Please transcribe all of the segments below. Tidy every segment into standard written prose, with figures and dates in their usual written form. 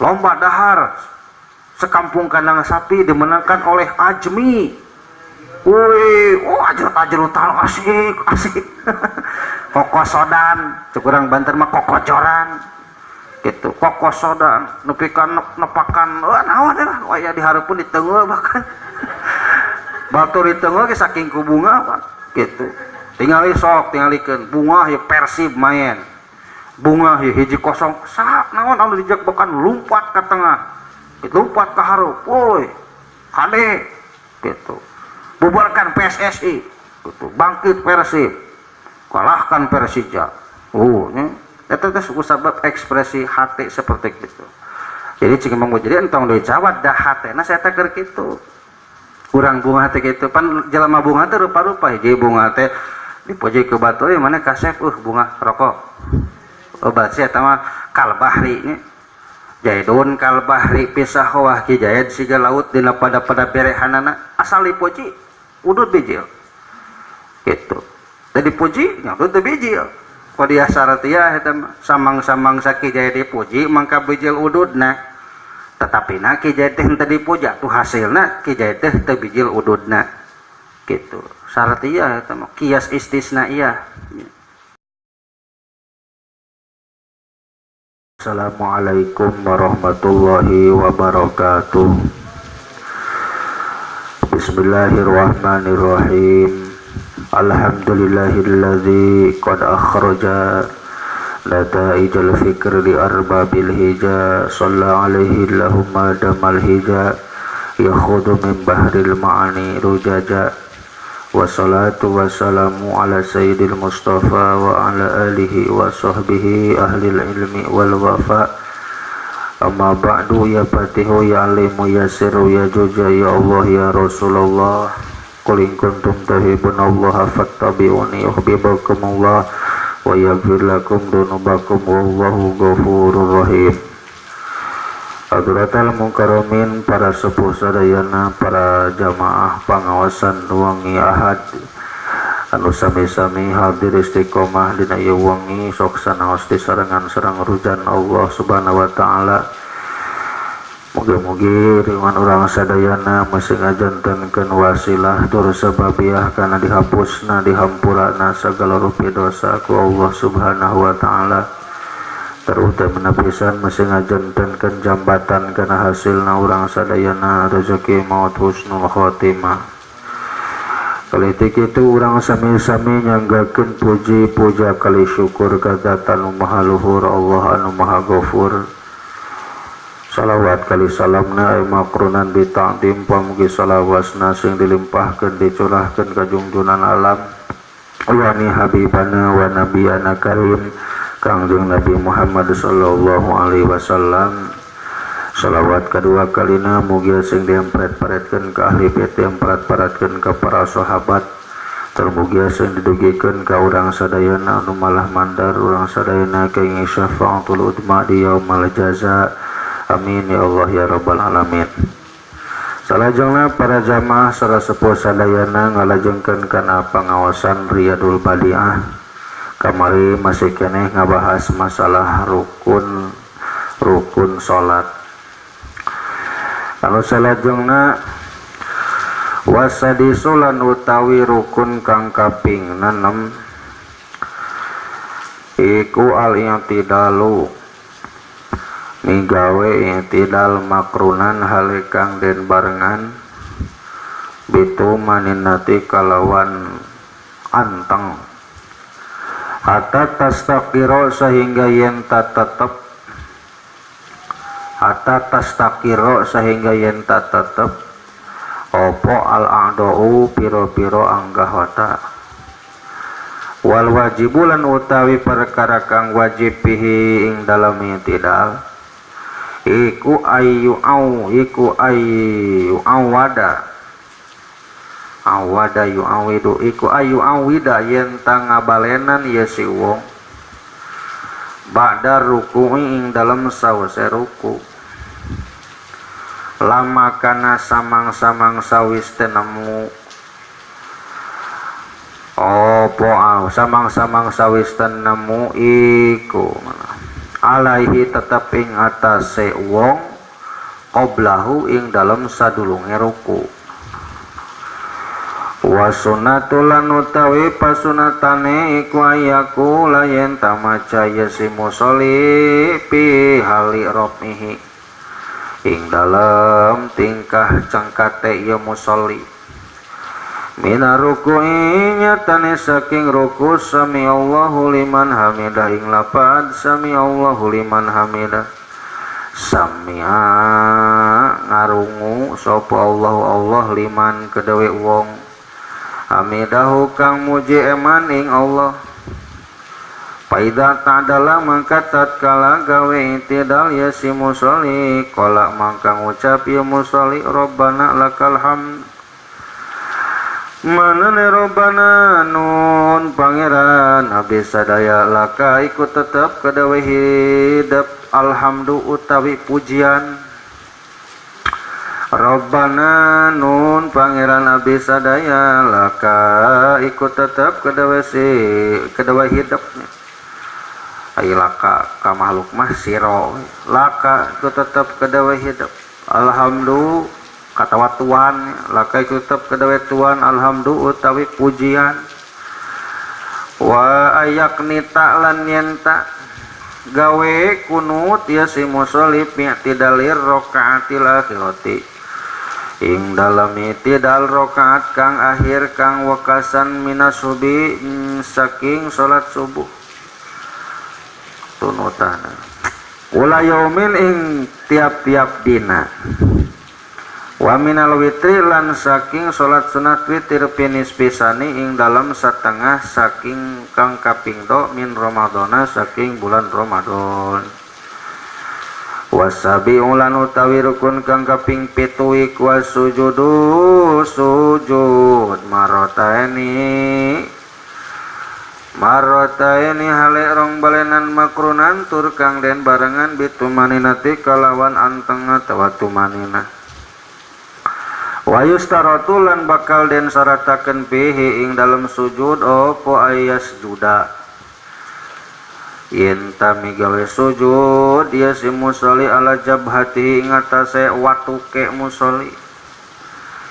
Lomba dahar sekampung kandang sapi dimenangkan oleh Ajmi. Wih, oh ajrut-ajrutan asik, asik. Kokosodan, cek urang Banten mah kokocoran. Gitu, kokosodan, nepikan nepakan, wah naon lah, aya dihareupeun diteungeul bahkan. Batur diteungeul ge saking ku bunga Pak, gitu. Tingali sok, tingalikeun bunga ye Persib main. Bunga ye 1-0, sak naon anu dijek-bekan lumpat ka tengah. Lompat ka hareup, woi. Kade gitu. Bubarkan PSSI gitu. Bangkit Persib, kalahkan Persija. Oh, ini eta teh suku sabab ekspresi hati seperti itu. Jadi cing Mang jadi entong deui cawat dah hatena saya teh keur kitu. Urang bunga teh kitu pan jelema bunga teh rupa-rupa hiji bunga teh dipuji ku batur mana kasep bunga rokok. Obat sia eta mah kalbahri nya. Jaidun kalbahri pisah wah ki jaid siga laut dina pada-pada berehanana asal dipuji udut bijil gitu. Tadi puji nyadut teu bijil. Kodiah saratia eta samang-samang saki jaya dipuji mangka bijil ududna. Tetapi na ki jaya teh teu dipuja tuh hasilna ki jaya teh teu bijil ududna. Gitu. Saratia eta mah kias istisnaiyah. Assalamualaikum warahmatullahi wabarakatuh. Bismillahirrahmanirrahim. Alhamdulillahilladzi qad akhraja nataijal fikr li arbabil hija shalla alaihi allahumma damal hija yakhudu min bahril ma'ani rujaja. Wassalatu wassalamu ala sayyidil mustafa wa ala alihi wa sahbihi ahlil ilmi wal wafa. Amma ba'du ya fatihu ya alimu ya sirru ya juja ya Allah ya Rasulullah. Qul in kuntum tuhibbunallaha fattabi'uni yuhibbukumullah wa yaghfir lakum dzunubakum wallahu ghafurur rahim. Hadratal mukarramin, para sepuh sadayana, para jamaah pangawasan wangi ahad anu sami-sami hadir istiqomah dina ieu wangi sok sanaos disarengan sareng rujan Allah Subhanahu wa taala. Mugi-mugi riwan urang sadayana masih ngajantenkeun wasilah tur sababiah kana dihapusna dihampurana sagala rupi dosa ku Allah Subhanahu wa taala. Terutama pisan masih ngajantenkeun jambatan kana hasilna urang sadayana rezeki maut husnul khotimah. Kalitik itu urang sami-sami nyanggakeun puji puja kali syukur ka Zat anu Maha Luhur Allah anu Maha Ghafur. Salawat kali salamna ay makrunan bi ta'dim pamugi salawasna sing dilimpahkeun dicurahkeun ka jungjunan alam wani habibana wa nabiyana karim Kangjeng Nabi Muhammad sallallahu alaihi wasallam. Salawat kedua kalina mugi sing diempret-paretkeun ka ahli bait, diempret-paretkeun ka para sahabat, termugi sing didugikeun ka urang sadayana anu malah mandar urang sadayana kenging syafaatul udma di yaumal jaza. Amin ya Allah ya rabbal alamin. Salajengna para jamaah sareng sepuh sadayana ngalajengkeun kana pangaosan Riyadul Badiah. Kamari masih keneh ngabahas masalah rukun rukun salat. Anu salajengna wasadisu lan utawi rukun kang kaping 6 iku al-i'tidalu migawe i'tidal makrunan hale kang den barengan bitu maninati kalawan anteng hatta tastaqiro sehingga yen tetep hatta tastaqiro sehingga yen tetep opo al-a'dau piro-piro anggahota wal wajibulan utawi perkara kang wajib pihi ing dalem i'tidal iku ayu au iku ayu awada awada yu awidu iku ayu awida yen tangabalenan ye si wong ba'da ruku'i ing dalem sawise ruku lama kana samang-samang sawis tenemu opo au samang-samang sawis tenemu iku Alaihi tetep ing atase wong qoblahu ing dalem sadulunge ruku. Wa sunnatul lan utawi pasunatane iku ayaku layen tamaca ya si musolli pi hali rofihi ing dalem tingkah cengkate ya musolli mina ruku'i nyatane saking ruku sami Allahu liman hamidah ing lapad sami Allahu liman hamidah sami'a ngarungu sapa Allahu Allah liman kedewe wong hamidahu kang muji eman ing Allah. Paida ta'dala mangka tatkala gawe itidal ya si musolli qala mangka ngucap ya musolli rabbana lakal hamd. Manane robbana nun pangeran habis sadaya laka iku tetep kedawe hidep alhamdu utawi pujian. Robbana nun pangeran habis sadaya laka iku tetep kedawe si kedawe hidep. Ai laka ka makhluk mah siro laka iku tetep kedawe hidep alhamdu katawa tuan laka iku tetep kedawe tuan alhamdu utawi pujian. Wa ayaknita lan yenta gawe kunut ya si musolli mi'tidalir rakaatil akhirati ing dalem itidal rakaat kang akhir kang wekasan minasubi saking salat subuh tunutana ula yaumin ing tiap-tiap dina. Wa minal witri lan saking salat sunat witir pinis pisani ing dalam setengah saking kang kaping do min Ramadana saking bulan Ramadan. Wasabi ulan utawi rukun kang kaping 7 iku sujudu sujud marataini marataini hale rong balenan makrunan tur kang den barengan bitumaninati kalawan anteng atawa tumanina. Wa yustaratu lan bakal den syarataken pihi ing dalem sujud opo ayas juda yen ta migawe sujud ya si musolli ala jabhati ing atase watuke musolli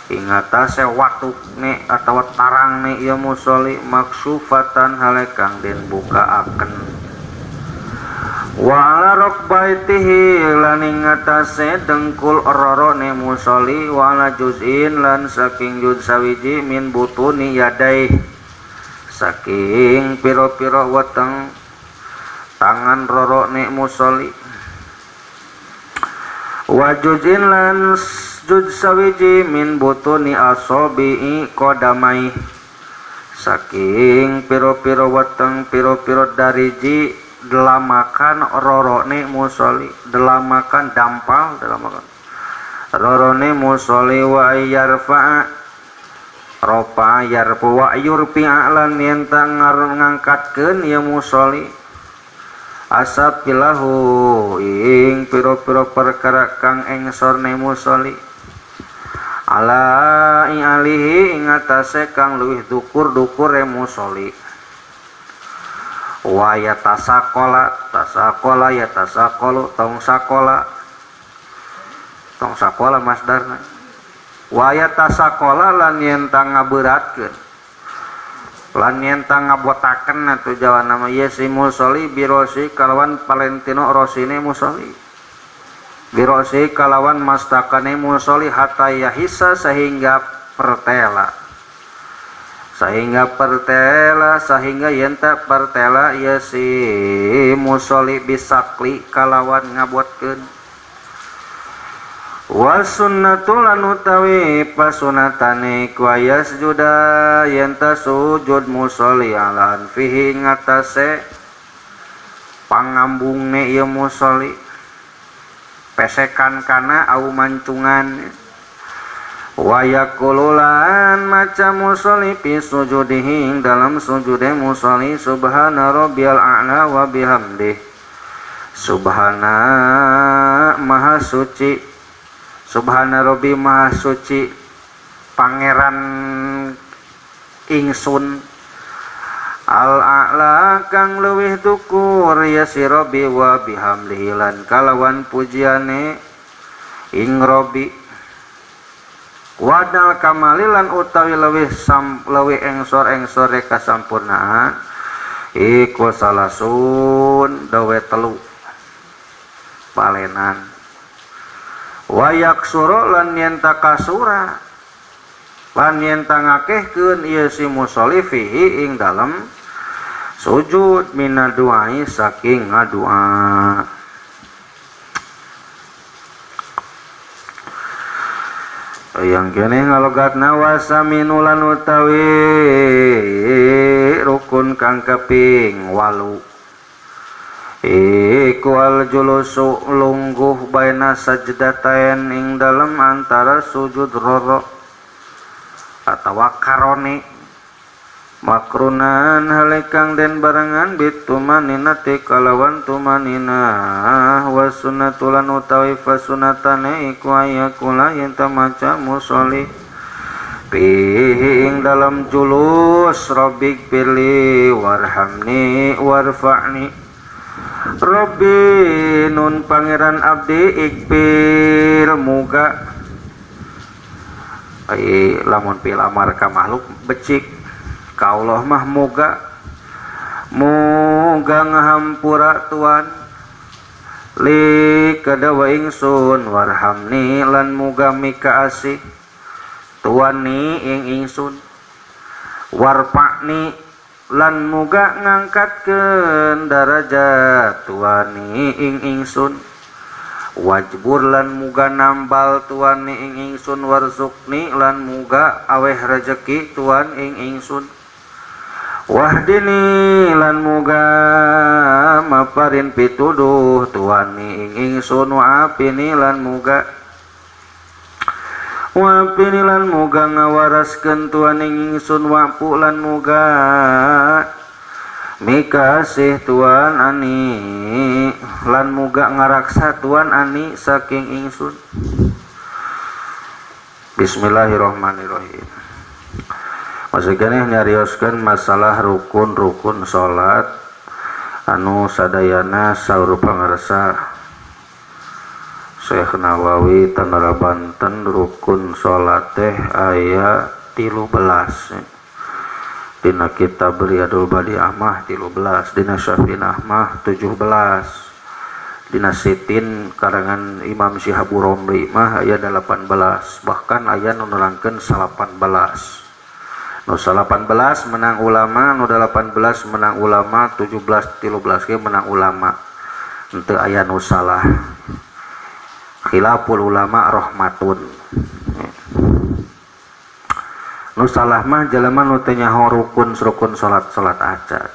ing atase watukne atawa tarangne ya musolli maksufatan hale kang den bukaaken. Wa ala rukbaitihi lan ing atase dengkul rorone musolli wa ala juz'in lan saking juz sawiji min butuni yadai saking pira-pira weteng tangan rorone musolli wa juz'in lan juz sawiji min butuni asobi'i qadamai saking pira-pira weteng pira-pira dariji delamakan rorone musolli delamakan dampal delamakan rorone musolli wa yarfa rofa yarfu wa yurfi'a lan yen ta ngangkatkeun ya musolli asabilahu ing pira-pira perkara kang engsorne musolli ala ing alihi ing atase kang luwih dukur-dukure musolli. Wa ya tasakola tasakola ya tasakolu tong sakola masdarna wa ya tasakola lan yen ta ngaberatkeun lan yen ta ngabotaken atuh jawa nama ye si musolli birosi kalawan Valentino Rosine musolli birosi kalawan mastakane musolli hatta yahisa sehingga pertela sehingga yen ta pertela ya si musolli bisakli kalawan ngabuatkeun. Wa sunnatul lan utawi pasunatane ku ayasjuda yen ta sujud musolli ala anfihi ngatasé pangambungne ieu musolli pesekan kana au mancungan. Wa yaqululan maca musolli fi sujudihi dalam sujude musolli subhana rabbiyal a'la wa bihamdih subhana maha suci subhana rabbi maha suci pangeran ingsun Al a'la kang leuwih dukur ya si Rabbi wa bihamdihi lan kalawan pujiane ing Rabbi. Wadal kamalilan utawi leuwih leuwih engsor-engsore kasampurnaan iku salasun dawe telu palenan. Wayak suro lan yen takasura lan yen tangakehkeun ieu si musolli fihi ing dalem sujud mina duai saking ngadua. Yang kene ngalogatna wasaminulan utawi rukun kang kaping 8 iku al julusu lungguh baina sajdatain ing dalem antara sujud roro atawa karone makrunan halekang den barengan bitumaninati kalawan tumanina wa sunnatulan utawi fasunatane iku ayakula yen maca musolli fihi ing dalam julus rabbik firli warhamni warfa'ni. Rabbi nun pangeran abdi ikpir muga ai lamun pil amar ka makhluk becik ka Allah mah muga muga ngahampura tuan li kadawa ingsun warhamni lan muga mika asih tuan ni ing ingsun warfa'ni lan muga ngangkatkeun darajat tuani ing ingsun wajbur lan muga nambal tuani ing ingsun warzukni lan muga aweh rejeki tuan ing ingsun wahdini lan muga maparin pituduh tuani ing ingsun wa'afini lan muga wa'afini lan muga ngawaraskeun tuan ing ingsun wa'fu lan muga mikasih tuan ani lan muga ngaraksa tuan ani saking ingsun. Bismillahirrahmanirrahim. Masih keneh nyarioskeun masalah rukun-rukun salat anu sadayana saur pangarsa Syekh Nawawi Tangerang Banten rukun salat teh aya 13. Dina kitab Riyadul Badiah mah 13, dina Syafinah mah 17. Dina Sitin karangan Imam Syihabur Romli mah aya 18, bahkan aya nu nerangkeun 18. Nu 18 menang ulama, nu 18 menang ulama, 17 13 ge menang ulama. Henteu aya nu salah. Khilaful ulama rahmatun. Nu salah mah jelema nu teu nyaho rukun salat-salat acan.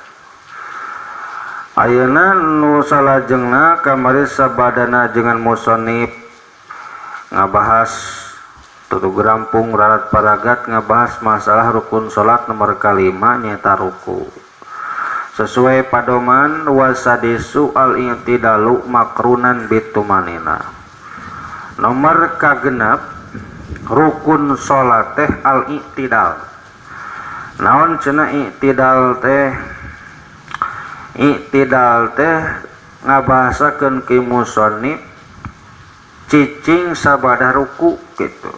Ayeuna nu salajengna kamari sabadana dengan musonib ngabahas tutug rampung rarat paragat ngabahas masalah rukun salat nomor kalima nyaeta ruku. Sesuai padoman wasadisu al-i'tidalu makrunan bitumanina. Nomor kagenap rukun salat teh al-i'tidal. Naon cenah i'tidal teh? I'tidal teh ngabahasakeun ki musannif cicing sabada ruku gitu.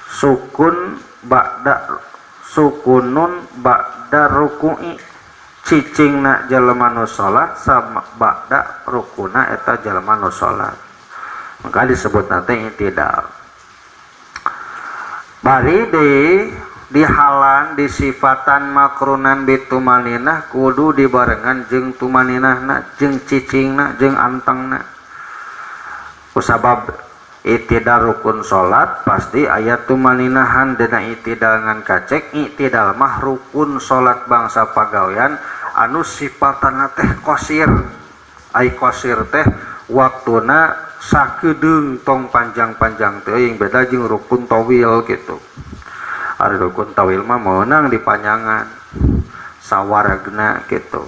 Sukun ba'da sukunun ba'da ruku'i, cicingna jelema nu salat sama ba'da rukuna eta jelema nu salat. Maka disebut nanti i'tidal. Bari deui dihalan disifatan makrunan bitumaninah kudu dibarengan jeung tumaninahna jeung cicingna jeung antengna. Kusabab i'tidal rukun salat pasti aya tumaninahan dina i'tidal ngan kacek i'tidal mah rukun salat bangsa pagawean anu sifatna teh qasir. Ai qasir teh waktuna sakedeung tong panjang-panjang teuing beda jeung rukun tawil gitu. Ari rukun tawil mah meunang dipanjangan sawaragna gitu.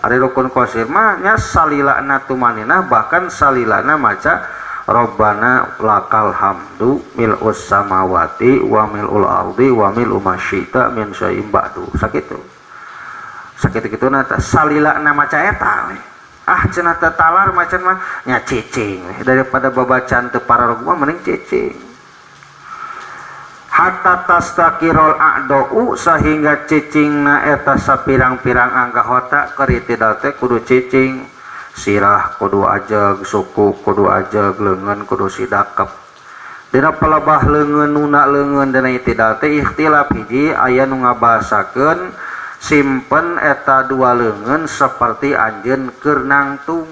Ari rukun qasir mah nya salilana tumaninah bahkan salilana maca Rabbana lakal hamdu mil'us samawati wa mil'ul ardi wa mil'u ma syi'ta min syai'in ba'du. Sakitu. Sakitu-kituna teh salilana maca eta we. Ah cenah teh talar macan mah nya cicing we. Daripada babacaan teu pararog mah mending cicing. Hatta tastakirul a'dau sehingga cicingna eta sapirang-pirang anggahota keur itidal teh kudu cicing, sirah kudu ajeg, suku kudu ajeg, leungeun kudu sidakep. Dina pelebah leungeun nuna leungeun dina itidal teh ikhtilaf hiji aya nu ngabahasakeun simpen eta dua leungeun seperti anjeun keur nangtung.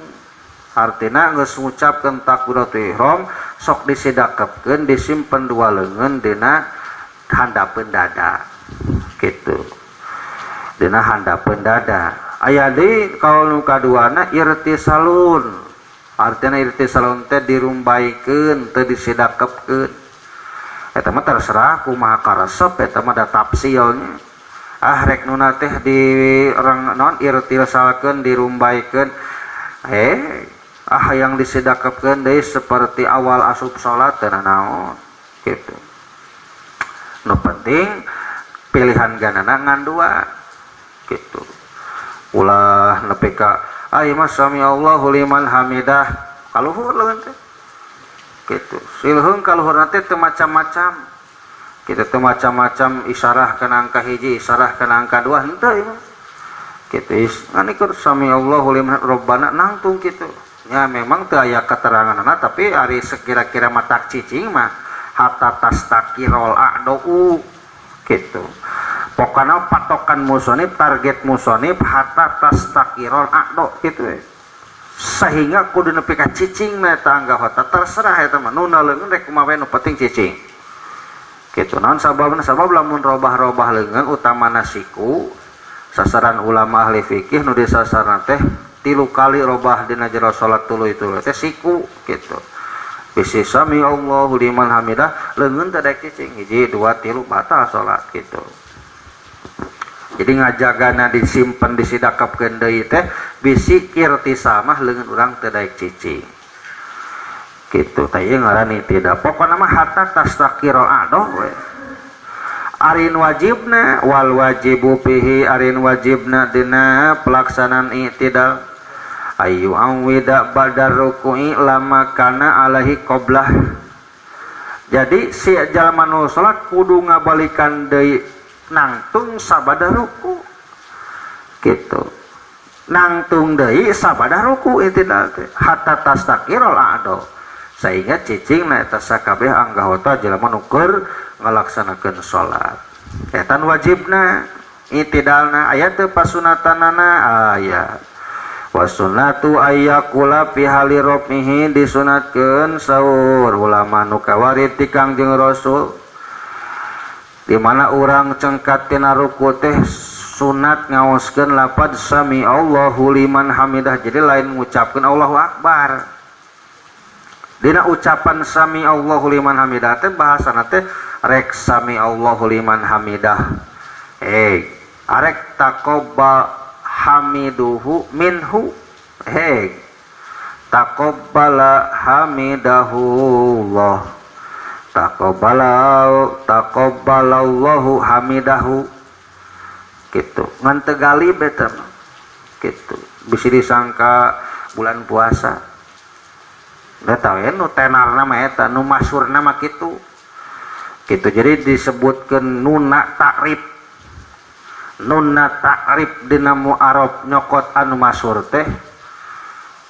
Artina geus ngucapkeun takbiratul ihram sok disidakepkeun disimpen dua leungeun dina handapeun dada kitu. Dina handapeun dada. Aya deui kaul nu kaduana irtisalun. Artina irtisalun teh dirumbaikeun teu disidakepkeun. Eta mah terserah kumaha karesep eta mah da tafsilnya. Ah rek nuna teh di reng non irtisalkeun dirumbaikeun. Ah yang disidakepkeun deui seperti awal asup salat teu naon kitu. Nu penting pilihan ganana ngan dua kitu. Ulah nepi ka ai mah sami Allahu liman hamidah kaluhur leungeun teh kitu. Silheung kaluhurna teh teu macam-macam. Kitu teu macam-macam isyarah kana angka hiji, isyarah kana angka dua henteu ieu mah. Kitu ngan ikur sami Allahu liman rabbana nangtung kitu. Ya memang teu aya keteranganna tapi ari sekira-kira matak cicing mah hatta tastakirul a'dau kitu. Pokona patokan musonib, target musonib hatta tastakirul a'dau kitu we. Sehingga kudu nepi ka cicing na eta anggahota terserah eta mah nuna leungeun rek kumaha we nu penting cicing. Kitu naon sababna? Sabab lamun robah-robah leungeun utamana siku sasaran ulama ahli fikih nu disasarna teh 3 kali robah dina jero salat tuluy-tuluy teh siku kitu. Bisi sami Allahu liman hamidah leungeun teh daek cicing 1 2 3 batal salat kitu. Jadi ngajagana disimpen disidakepkeun deui teh bisi irtisamah leungeun urang teu daek cicing. Kitu teh ieu ngaran tidak. Pokona mah hatta tastakirul a'dau we. Arin wajibna wal wajibu fihi arin wajibna dina pelaksanaan i'tidal ayu awida badar ruku'i lama kana alaihi qoblah. Jadi si jalma nu salat kudu ngabalikan deui nangtung sabada ruku kitu. Nangtung deui sabada ruku i'tidal teh hatta tastakirul a'dau sehingga cicing na eta sakabeh anggahota jelema nu keur ngalaksanakeun salat. Eta wajibna i'tidalna aya teu pasunatanana aya. Wasunatu ayyakula fi hali raf'ihi disunatkeun saur ulama nu kawarit ti Kangjeng Rasul. Di mana urang cengkat tina ruku teh sunat ngaoskeun lapad sami Allahu liman hamidah. Jadi lain ngucapkeun Allahu Akbar. Dina ucapan sami Allahu liman hamidah teh bahasana teh rek sami Allahu liman hamidah. Arek taqabbal hamiduhu minhu. Taqabbala hamidahu Allah. Taqabbalallahu hamidahu. Gitu. Ngan teu galib eta mah. Gitu. Bisi disangka bulan puasa. Eta we nu tenarna mah eta nu masyhurna mah kitu. Gitu. Jadi disebutkeun nuna takrib. Nuna takrib dina mu'arab nyokot anu masyhur teh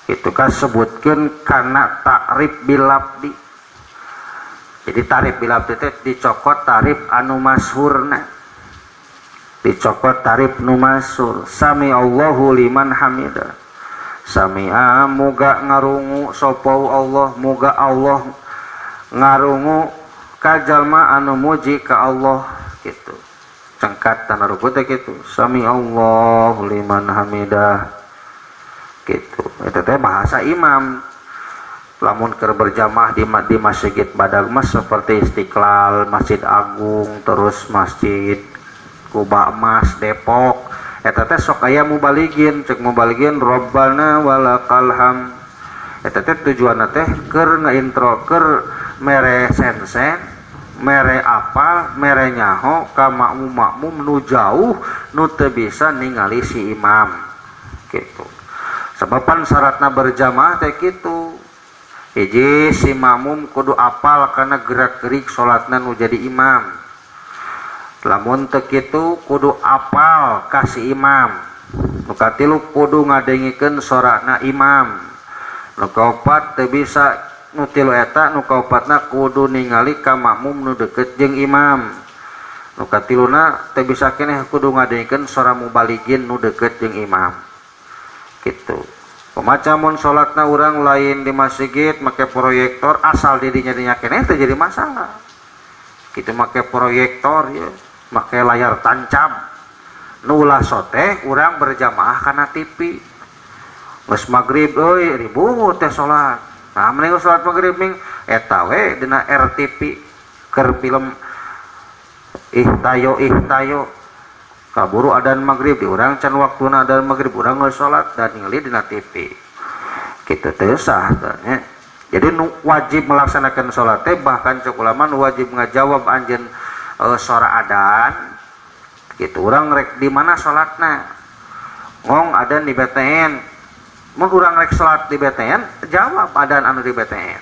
itu kasebutkeun kana takrib bilabdi. Jadi tarif bilabdi teh dicokot tarif anu masyhurna. Dicokot tarif nu masyhur. Sami Allahu liman hamidah. Sami'a muga ngarungu sapa Allah, muga Allah ngarungu ka jalma anu muji ka Allah gitu. Cengkat tanah ruku teh kitu. Sami Allahu liman hamidah gitu. Eta teh bahasa imam. Lamun keur berjamaah di masjid badag mah seperti Istiqlal, Masjid Agung, terus Masjid Kuba Emas Depok. Eta teh sok aya mubaligin, cek mubaligin Rabbana walakal ham. Eta teh tujuanna teh keur ngaintro, keur mere sensen Mere apal mere nyaho ka makmum-makmum nu jauh nu teu bisa ningali si imam gitu. Sababan syaratna berjamaah teh kitu. Hiji si makmum kudu apal kana gerak-gerik salatna nu jadi imam. Lamun teu kitu kudu apal ka si imam. Nu katilu kudu ngadengikeun sorana imam. Nu kaopat teu bisa nu tilu eta nu kaopatna kudu ningali ka makmum nu deukeut jeung imam. Nu katiluna teu bisa keneh kudu ngadengikeun sora mubaligin nu deukeut jeung imam. Gitu. Kumaha mun salatna urang lain di masjid make proyektor asal didinya dinya keneh teu jadi masalah. Kitu make proyektor ya, make layar tancap. Nu ulah sote urang berjamaah kana TV. Geus magrib euy ribut teh salat. Nah mending salat magrib ming eta we dina RTP keur film Ihtayo Ihtayo. Kaburu adan magrib di urang can waktuna adan magrib urang geus salat dan ningali dina TV. Kitu teh sah teh nya. Jadi nu wajib melaksanakan salat teh bahkan cek ulama nu wajib ngajawab anjeun sora adan. Gitu urang rek di mana salatna? Ngong adan di BTN. Mun urang rek salat di BTN, jawab adan anu di BTN.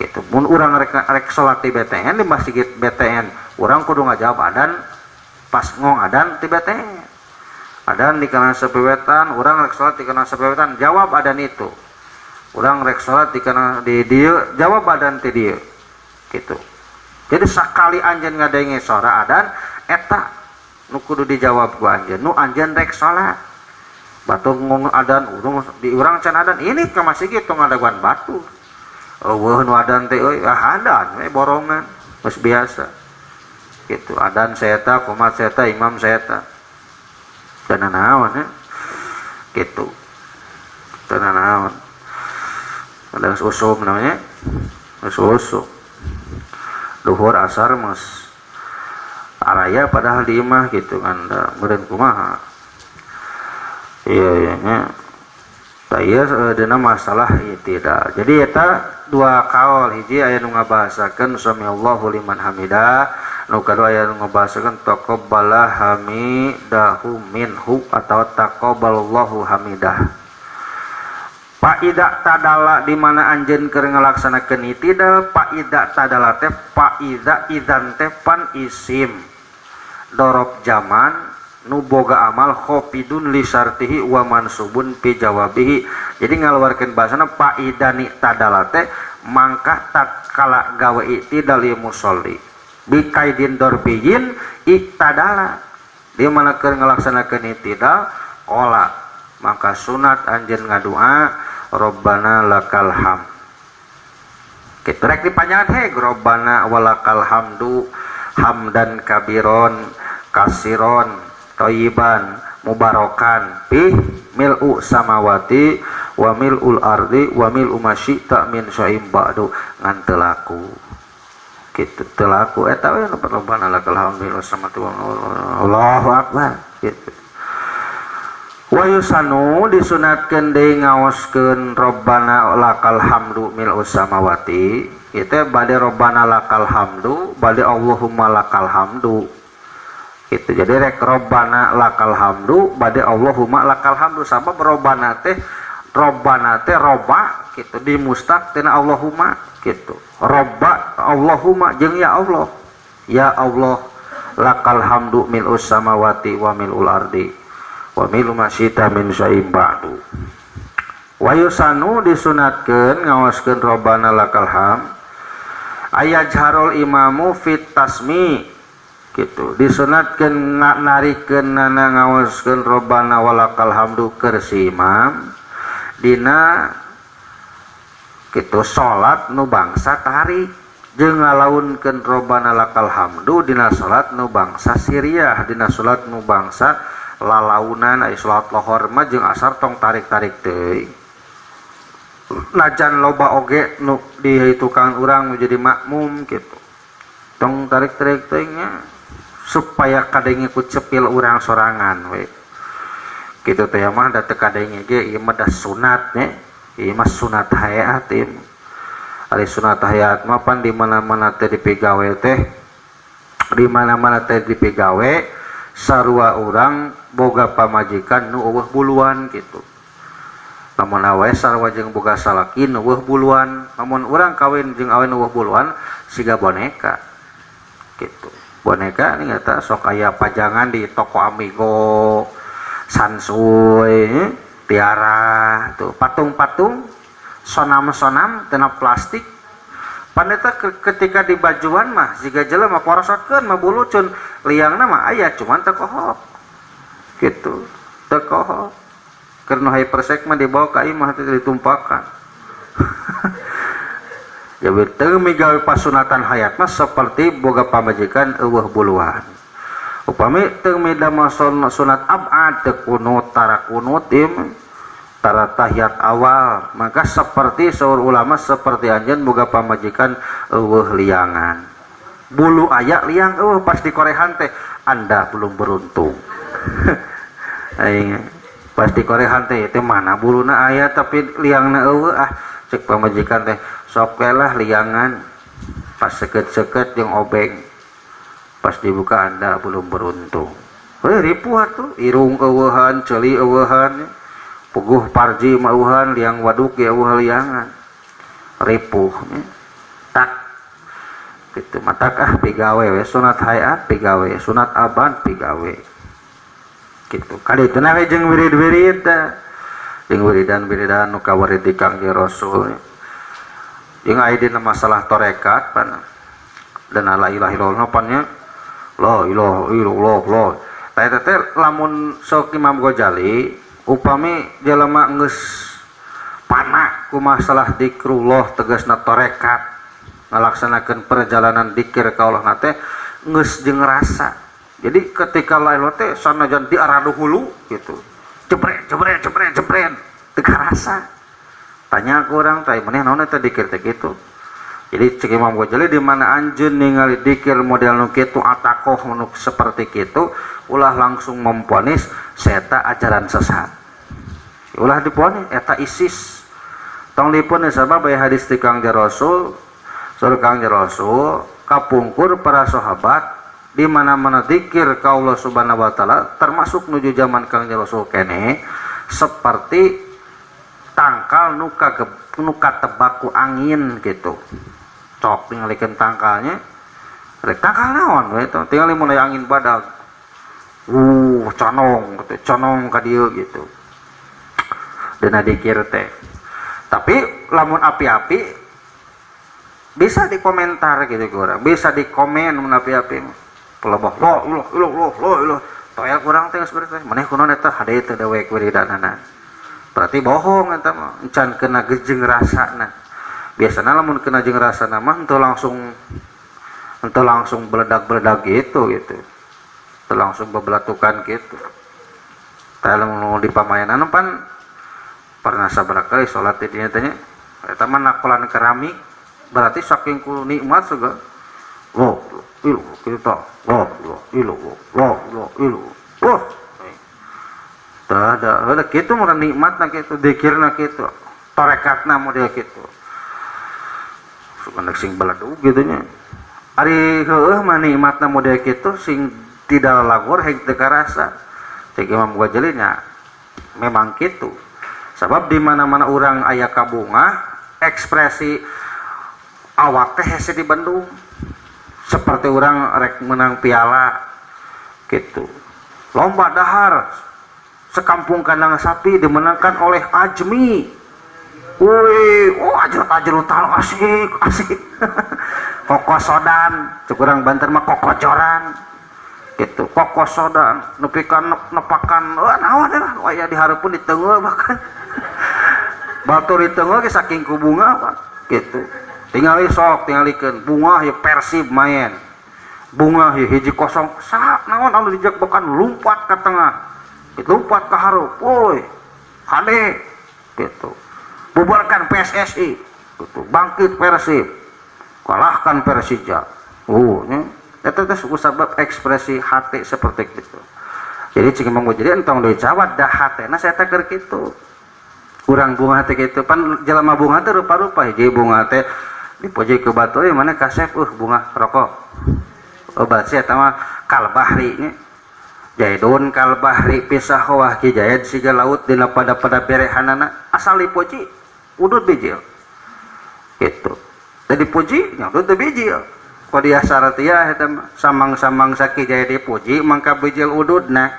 Gitu. Mun urang rek salat di BTN di masjid BTN, urang kudu ngajawab adan pas ngong adan di BTN. Adan di kana sapewetan, urang rek salat di kana sapewetan, jawab adan itu. Urang rek salat di kana di dieu, jawab adan ti dieu. Gitu. Jadi sakali anjeun ngadenge sora adan eta nu kudu dijawab ku anjeun, nu anjeun rek salat. Batur ngong adan urang di urang can adan ini ke masjid tong ngadaguan batur. Eueuh nu adan teh euy ah adan we borongan geus biasa. Gitu adan saeta kumat saeta imam saeta. Teu nanaon ya. Gitu. Teu nanaon. Ada usum namanya. Geus usum. Duhur asar mas araya padahal di imah gitu kan da meureun kumaha. Iya iya nya. Tah ieu dina masalah tidak. Jadi eta dua kaol, hiji aya nu ngabahasakeun samiallahu liman hamidah, nu kadua aya nu ngabahasakeun taqabbala hamidahu minhu atau taqabbalallahu hamidah. Faida tadala di mana anjeun keur ngalaksanakeun itidal, faida tadala teh faida idzan teh pan isim dorob zaman nu boga amal khofidun li syartihi wa mansubun fi jawabihi. Jadi ngaluarkeun bahasana faida ni tadala teh mangka tatkala gawe itidal li musolli bi kaidin dorbiyin iktadala. Di mana keur ngalaksanakeun itidal qala maka sunat anjeun ngadua Rabbana lakal ham. Kitu rek dipanjangan heg Rabbana walakal hamdu hamdan kabiron kasiron thayyiban mubarokan fi mil'u samawati wa mil'ul ardi wa mil'u ma syi'ta min syai'in ba'du ngan teu laku. Kitu teu laku eta we Rabbana lakal hamdu samawati wa Allahu akbar kitu. Wa yusanu disunatkeun deui ngaoskeun Rabbana lakal hamdu mil'u samawati. Ieu bade Rabbana lakal hamdu bade Allahumma lakal hamdu. Gitu. Jadi rek Rabbana lakal hamdu bade Allahumma lakal hamdu sabab Rabbana teh roba gitu dimustaq tina Allahumma gitu. Robba Allahumma jeung ya Allah. Ya Allah lakal hamdu mil'u samawati wa mil'ul ardi wa milu masyita min syai'in ba'du. Wa yusanu disunatkeun ngaoskeun Rabbana lakal ham ayajharul imamu fit tasmi gitu. Disunatkeun narikeun nana ngaoskeun Rabbana walakal hamdu keur si imam dina kitu salat nu bangsa tarik jeung ngalaunkeun Rabbana lakal hamdu dina salat nu bangsa siriah dina salat nu bangsa lalaunan ai salat lohor mah jeung asar tong tarik-tarik teuing. Najan loba oge nu di tukang urang nu jadi makmum gitu. Tong tarik-tarik teuing nya supaya kadenge ku cepil urang sorangan we. Kitu teh mah da teu kadenge ge ieu mah da sunat nya. Ieu mah sunat haeat ieu. Ari sunat hayat mah pan di mana-mana teh dipigawe teh, di mana-mana teh dipigawe sarua urang boga pamajikan nu eueuh buluan gitu. Lamun awe sarua jeung boga salaki nu eueuh buluan, lamun urang kawin jeung awe nu eueuh buluan siga boneka gitu. Boneka nih eta sok aya pajangan di toko Amigo, Sansui, Tiara tuh patung-patung sonam-sonam tina plastik. Paneta ketika di bajuan mah siga jelema porosotkeun mah bulucun, liangna mah aya cuman teu kohok gitu, teu kohok. Keur nu hypersek mah dibawa ka imah teh ditumpakan. Ya teu migawe pasunatan hayat mah seperti boga pamajikan eueuh buluan. Upami teu midamel sunat abad teu kunut tara kunut ieu tara tahiyat awal, maka seperti saur ulama seperti anjeun boga pamajikan eueuh liangan. Bulu aya liang eueuh pas dikorehan teh Anda belum beruntung. Aing pas dikorehan teh teh mana buluna aya tapi liangna eueuh, ah cek pamajikan teh sok we lah liangan, pas seket-seket jeung obeng, pas dibuka Anda belum beruntung. Heuh ripuh atuh, irung eueuhan, ceuli eueuhan, puguh parji mah eueuhan, liang waduk ge eueuh liangan. Ripuh nya. Tak kitu matak ah pigawe we sunat hayat pigawe, sunat aban pigawe. Kitu. Kadituna we jeung wirid-wirid teh. Jeung wiridan-wiridan nu kawarid di Kangjeng Rasul. Jeung aya dina masalah tarekat pan dan la ilaha illallah pan nya la ilaha illallah la. Tah eta teh lamun sok Imam Ghazali upami jelema geus pana ku masalah dikrullah tegasna tarekat ngalaksanakeun perjalanan dikir ka Allah teh geus jeung rasa. Jadi ketika la ilaha teh sanajan diaradu hulu gitu. Jebret jebret jebret jebret teu karasa. Tanya ke orang teh maneh naon eta dikir teh kitu. Jadi cek Imam Ghazali di mana anjeun ningali dikir model nu kitu atakoh nu seperti kitu ulah langsung memponis seta ajaran sesat. Ulah diponis eta ISIS. Tong diponis sabab aya hadis ti Kangjeng Rasul, saur Kangjeng Rasul kapungkur para sahabat di mana-mana dikir ka Allah Subhanahu wa taala termasuk nuju zaman Kangjeng Rasul keneh seperti tangkal nuka tebaku angin gitu. Cok tingalikeun tangkalnya, rek tangkal naon we teh tingali mun aya angin badag. Conong gitu, conong ka dieu gitu. Dina dikir teh. Tapi lamun api-api bisa dikomentar gitu ku urang, bisa dikomen mun api-api. Pelebah la ilaha illallah la ilaha. Toel kurang teh geus berteh, maneh kunaon eta hade teh dewek wiridanana. Berarti bohong eta mah, encan kena gejeng rasana. Biasana lamun kena jeung rasana mah henteu langsung beledak-beledak gitu gitu. Henteu langsung bebelatukan gitu. Tah lamun di pamayanan pan pernah sabaraha kali salat di dinya teh nya eta mah nakolan keramik berarti saking ku nikmat suga. Lo ilu kita lo ilu lo ilu. Wah. Tah da heuh kitu mah nikmatna kitu, dikirna kitu, tarekatna model kitu. Sugan sing beledug kitu nya. Ari heueuh mah nikmatna model kitu sing tidak lagor heg teu karasa. Cek Imam Ghazali nya memang kitu. Sabab di mana-mana urang aya kabunga, ekspresi awak teh hese dibendung. Seperti urang rek menang piala gitu. Lomba dahar sekampung kandang sapi dimenangkan oleh Ajmi. Wih, oh ajrut-ajrutan asik, asik. Kokosodan, cek urang Banten mah kokocoran. Gitu, kokosodan, nepikan nepakan, wah naon lah, aya dihareupeun diteungeul bahkan. Batur diteungeul ge saking ku bunga Pak, gitu. Tingali sok, tingalikeun bunga ieu Persib main. Bunga ieu 1-0, sak naon anu dijegbekan lumpat ka tengah. Lompat ke hareup, woi, hade, gitu. Bubarkan PSSI, gitu. Bangkit Persib, kalahkan Persija. Oh, ini, itu teh suku sabab ekspresi hati seperti itu. Jadi cik Imam Ghazali entong deui cawat dah hatena saya teh keur kitu. Urang bunga teh kitu, pan jelema bunga teh rupa-rupa, hiji bunga teh Dipuji ku batur mana kasep bunga rokok. Obat sih eta mah kalbahri nya. Jaidun kalbahri pisah wah ki jaid siga laut dina pada-pada berehanana asal dipuji udud bijil. Gitu. Teu dipuji nya udud teu bijil. Qadiyah syartiyah eta samang-samang saki jaid dipuji mangka bijil ududna.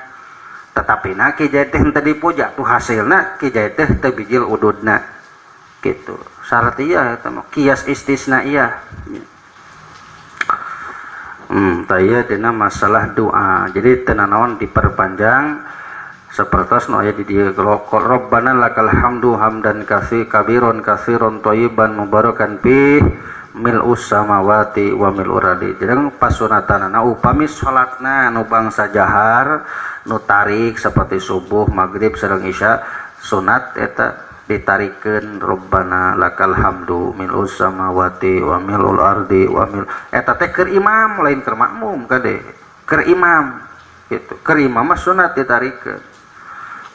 Tetapi na ki jaid teh teu dipuja tuh hasilna ki jaid teh teu bijil ududna. Gitu. Syartiyah eta mah kias istisnaiyah. Taya dina masalah doa. Jadi teu nanaon diperpanjang sapertos nu aya di dieu Rabbana lakal hamdu hamdan katsir kabiron katsiron thayyiban mubarakan fi mil'us samawati wa mil'ur ardi. Jadi pasunatanana upami salatna nu bangsa jahar nu tarik seperti subuh, maghrib sareng isya sunat eta ditarikeun Rabbana lakal hamdu mil'us samawati wa mil'ul ardi wa mil eta teh keur imam lain keur makmum kade keur imam gitu keur imam mah sunat ditarikeun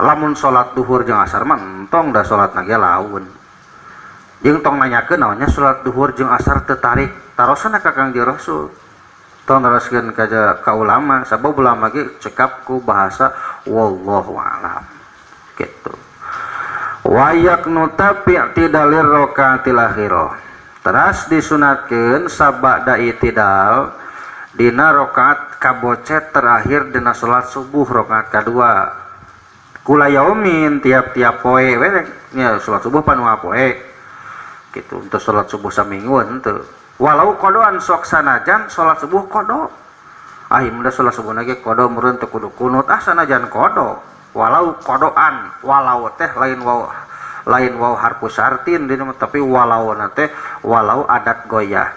lamun salat duhur jeung asar mah entong da salatna ge laun jeung tong nanyakeun naonnya salat duhur jeung asar teu tarik tarosana ka Kangjeng Rasul tong neraskeun ka ulama sabab ulama ge cekap ku bahasa wallahu alam gitu. Wayak nutapi tidalir rokaatil akhirah. Teras disunatkeun sabada itidal dina rakaat kabocet terakhir dina salat subuh rakaat kadua. Kula yaumin tiap-tiap poe we nya salat subuh pan poe. Gitu untuk salat subuh samingguan henteu. Walau kodoan sok sanajan salat subuh kodo. Ah ieu salat subuh ge kodo meureun teu kudu kunut ah sanajan kodo. Walau kodoan walau teh lain waw harfu syartin dina tapi walau na teh walau adat goyah.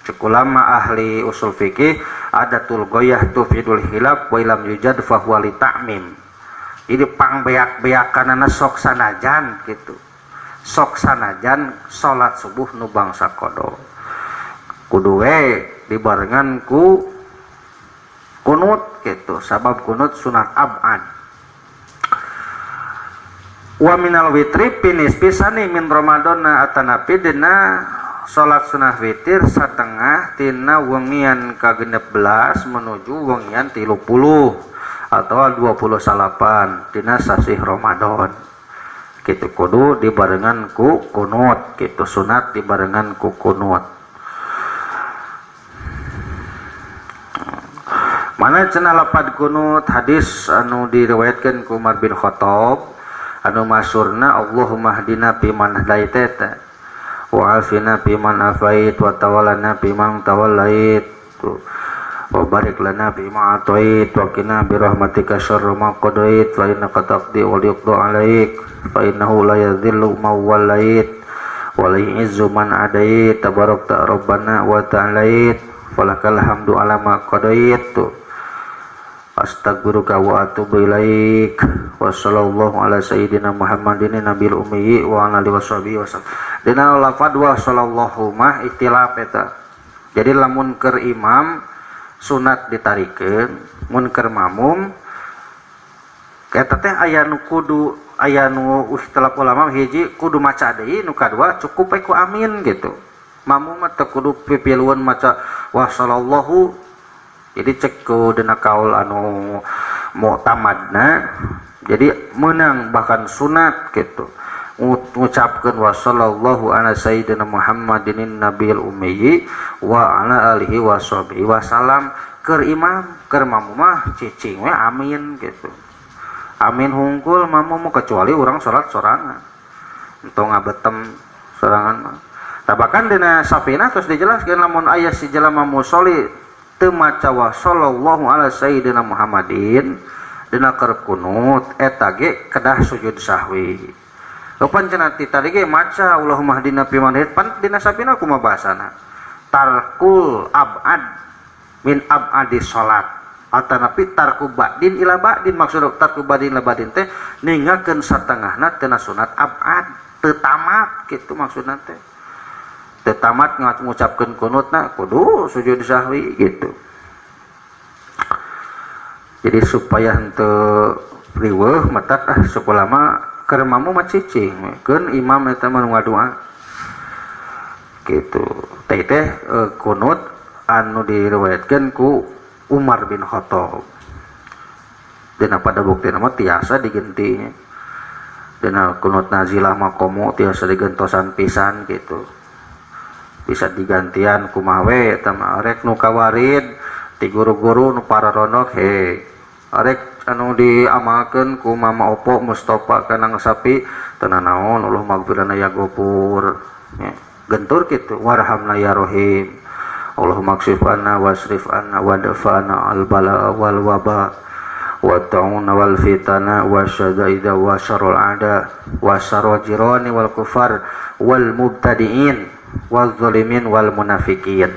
Cek ulama ahli usul fikih adatul goyah tufidul hilaf wa ilam yujad fa huwa li ta'mim. Jadi pangbeak-beakanana sok sanajan gitu. Sok sanajan salat subuh nu bangsa kodo. Kudu we dibarengan ku kunut gitu sabab kunut sunat abad. Wa minal witri pinis pisani min Ramadana atanapi dina salat sunah witir satengah tina wengian ka-16 menuju wengian 30 atau 29 dina sasih Ramadan. Kitu kudu dibarengan ku kunut, kitu sunat dibarengan ku kunut. Mana cenah lapad kunut hadis anu diriwayatkeun ku Umar bin Khattab anu masyurna Allahumma hdina fiman hadait wa afina fiman afait wa tawallana fiman tawallait wa barik lana fima atait wa qina bi rahmatika syarra ma qadait fa innaka taqdi wa yuqda alaik fa innahu la yadhillu man walait wa la yu'izzu man adait tabarakta rabbana wa ta'alait falakal hamdu ala ma qadait astagfiruka wa atubu ilaik. Wassallallahu ala sayyidina Muhammadin nabil ummi wa ala alihi washabihi wasallam. Dina lafad wa sallallahu mah ikhtilaf eta. Jadi lamun keur imam sunat ditarikeun, mun keur makmum eta teh aya nu kudu aya nu ikhtilaf ulama hiji kudu maca deui nu kadua cukup we ku amin gitu. Makmum mah teu kudu pipiluan maca wa sallallahu. Jadi cek ku dina kaul anu mu'tamadna jadi menang bahkan sunat gitu ngucapkeun wa sallallahu ala sayyidina Muhammadin nabiyil ummi wa ala alihi washabihi wasallam keur imam keur makmum mah cicing we amin gitu amin hungkul makmum kecuali urang salat sorangan entong ngabetem sorangan mah tah bahkan dina Safinah terus dijelaskeun lamun aya si jelema musoli teu maca wa sallallahu ala sayyidina Muhammadin dina keur kunut eta ge kedah sujud sahwi. Lupan cenah ti tadi ge maca Allahumma hdina fiman hadait pan dina Safinah kumaha bahasana tarkul abad min abadi salat atanapi tarku ba'din ila ba'din maksud tarku ba'din ila ba'din teh ninggalkeun satengahna tina sunat abad teu tamat kitu maksudna teh teu tamat ngucapkeun kunutna kudu sujud sahwi gitu. Jadi supaya henteu riweuh matak ah sakulama keur mamu mah cicing keun imam eta mah nu ngadua Gitu. Teh teh kunut anu diriwayatkeun ku Umar bin Khattab. Dina pada bukti nama tiasa digentinya. Dina kunut nazilah makomo tiasa digentosan pisan gitu. Bisa digantian kumaha we eta mah rek nu kawarid ti guru-guru nu pararonok he. Arek anu diamalkeun ku Mama Opo Mustofa kanang sapi teu nanaon Allah magfirana ya Gofur. Ya. Gentur gitu warhamna ya Rohim. Allahumma kshif anna wasrif anna wadfa'na al bala wal waba wa ta'una wal fitana wa syadaida wa syarrul ada wa syarrul jirani wal kufar wal mubtadi'in wal zalimin wal munafiqin.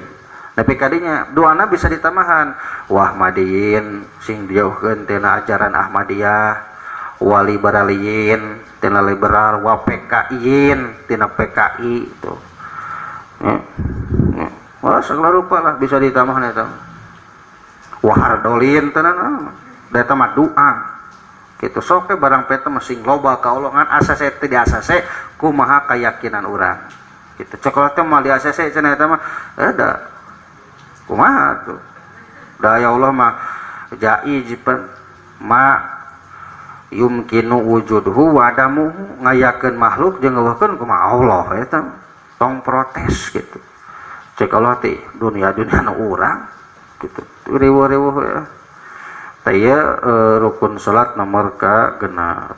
Tapi kadinya doana bisa ditambahan wahmadiyin sing dijauhkeun tina ajaran Ahmadiyah, waliberaliyin tina liberal, wa PKI-yin tina PKI itu. Ya. Ya. Wah, segala rupa lah bisa ditambahan eta. Wahardolin tenan eta mah doa. Kitu sok barang peta mah sing loba ka Allah ngan ACC teh di ACC kumaha keyakinan urang. Kitu cek Allah teh mah di ACC cenah eta mah da kumaha tuh. Da ya Allah mah jaiz ma yumkinu wujuduhu wa adamuhu, ngayakeun makhluk jeung ngeuweuhkeun kumaha Allah eta. Tong protes gitu. Cek Allah teh dunia-dunia nu urang gitu. Riweuh-riweuh ya. Teh rukun salat nomor ka genep.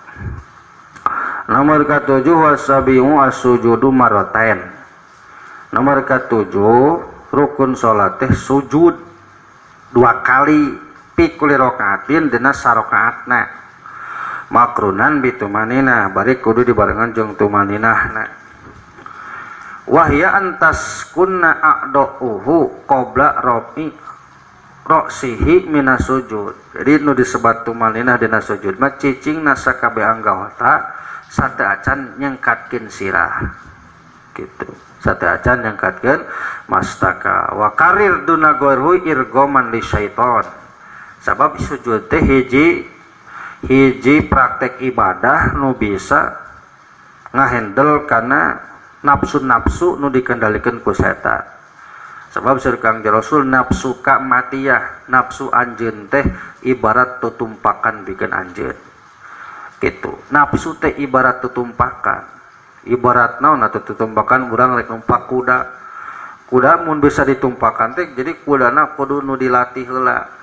Nomor ka-7 wasabiu as-sujudu marratain. Nomor ka-7 rukun salat teh sujud dua kali fi kulli rakaatin dina sarakaatna. Makrunan bitumanina bari kudu dibarengan jeung tumaninahna. Wahya antas kunna a'dauhu qabla rafi ra'sihi minas sujud. Jadi nu disebat tumaninah dina sujud mah cicingna sakabeh anggota sateu acan nyengkatkeun sirah. Gitu. Sateu acan nyengkatkeun mastaka wa karir duna ghairhu irgoman li syaiton. Sabab sujud teh hiji praktek ibadah nu bisa ngahandle kana nafsu-nafsu nu dikendalikan ku setan. Sebab saur Kangjeng Rasul nafsu ka matiyah, nafsu anjeun teh ibarat tutumpakan bikin anjeun. Gitu. Nafsu teh ibarat tutumpakan. Ibarat naon atuh tutumpakan urang rek numpak kuda. Kuda mun bisa ditumpakan teh jadi kudana kudu nu dilatih heula.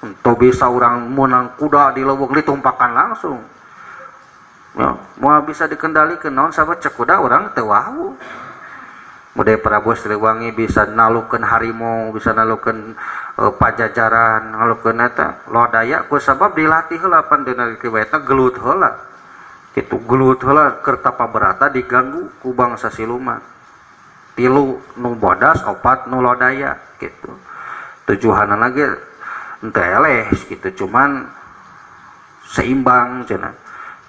Entah bisa urang menang kuda di leuweung ditumpakan langsung. Ya, moal bisa dikendalikan naon sabab cek kuda urang teu wahyu. Mudah Prabu Siliwangi bisa nalukeun harimau, bisa nalukeun pajajaran, nalukeun eta lodaya ku sabab dilatih heula pan dina riwayatna gelut heula. Kitu gelut heula keur tapaberata diganggu ku bangsa siluman. 3 nu bodas, 4 nu lodaya kitu. Tujuhanna lagi henteu eleh kitu cuman seimbang cenah.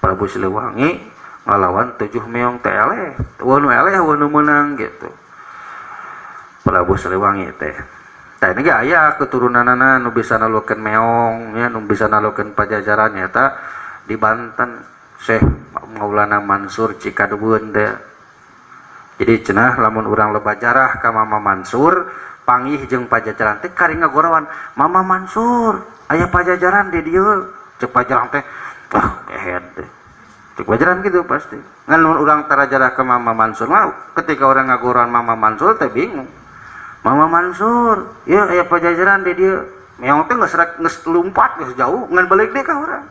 Prabu Siliwangi ngalawan 7 meong teh eleh, eueuh nu eleh eueuh nu meunang gitu. Prabu Siliwangi teh. Tah ini ge aya keturunanana nu bisa nalukeun meong nya, nu bisa nalukeun pajajaran nyata di Banten Syekh Maulana Mansur Cikadueun teh. Jadi cenah lamun urang loba jarah ka Mama Mansur, panggih jeung pajajaran teh kari ngagorowan, Mama Mansur, aya pajajaran di dieu. Cek pajajaran teh, wah kehed teh. Cek pajajaran gitu pasti. Ngan lamun urang tara jarah ka Mama Mansur mah ketika urang ngagorowan Mama Mansur teh bingung. Mama Mansur, ya aya pajajaran di dieu. Meong teh geus rek geus lumpat geus jauh ngan balik deui ka urang.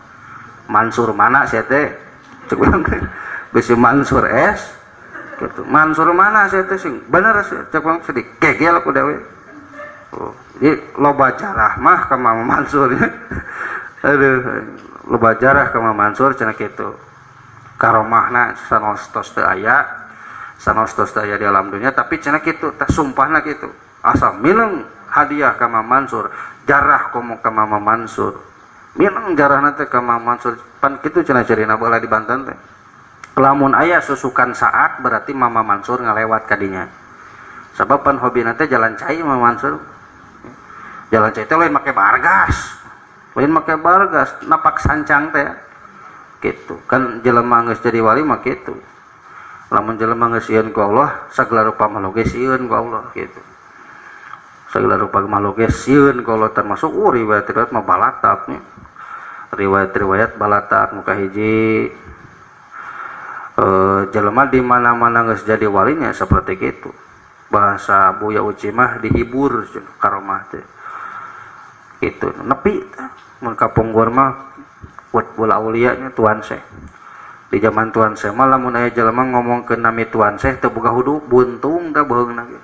Mansur mana sia teh? Cek urang teh. Bisi Mansur S gitu. Mansur mana sia teh sing bener sia cek urang sedih gegel ku dewe. Oh, jadi loba jarah mah ka Mama Mansur. Aduh, loba jarah ka Mama Mansur cenah kitu. Karomahna sanos tos teu aya, sanos tos teu aya di alam dunia tapi cenah kitu teh sumpahna kitu. Asa mineng hadiah ka Mama Mansur, jarah komo ka Mama Mansur. Mineng jarahna teh ka Mama Mansur. Pan kitu cenah cirina baheula di Banten teh. Lamun aya susukan saat berarti Mama Mansur ngalewat kadinya. Sabab pan hobina teh jalan cai Mama Mansur. Jalan cai teh lain make bargas. Lain make bargas, napak sancang teh. Gitu. Kan jelema geus jadi wali mah kitu. Lamun jelema geus sieun ku Allah, sagala rupa makhluk ge sieun ku Allah gitu. Sagala rupa makhluk ge sieun ku Allah, termasuk riwayat-riwayat mah balatap nya. Riwayat-riwayat balatap muka hiji jelema di mana-mana geus jadi walinya seperti gitu. Bahasa Buya Uci mah dihibur karomah teh. Gitu. Nepi teh mun kapungkur mah Qutbul Aulia nya Tuan Syekh. Di zaman Tuan Syekh mah lamun aya jelema ngomongkeun nami Tuan Syekh teu boga hudu buntung tah beuheungna ge.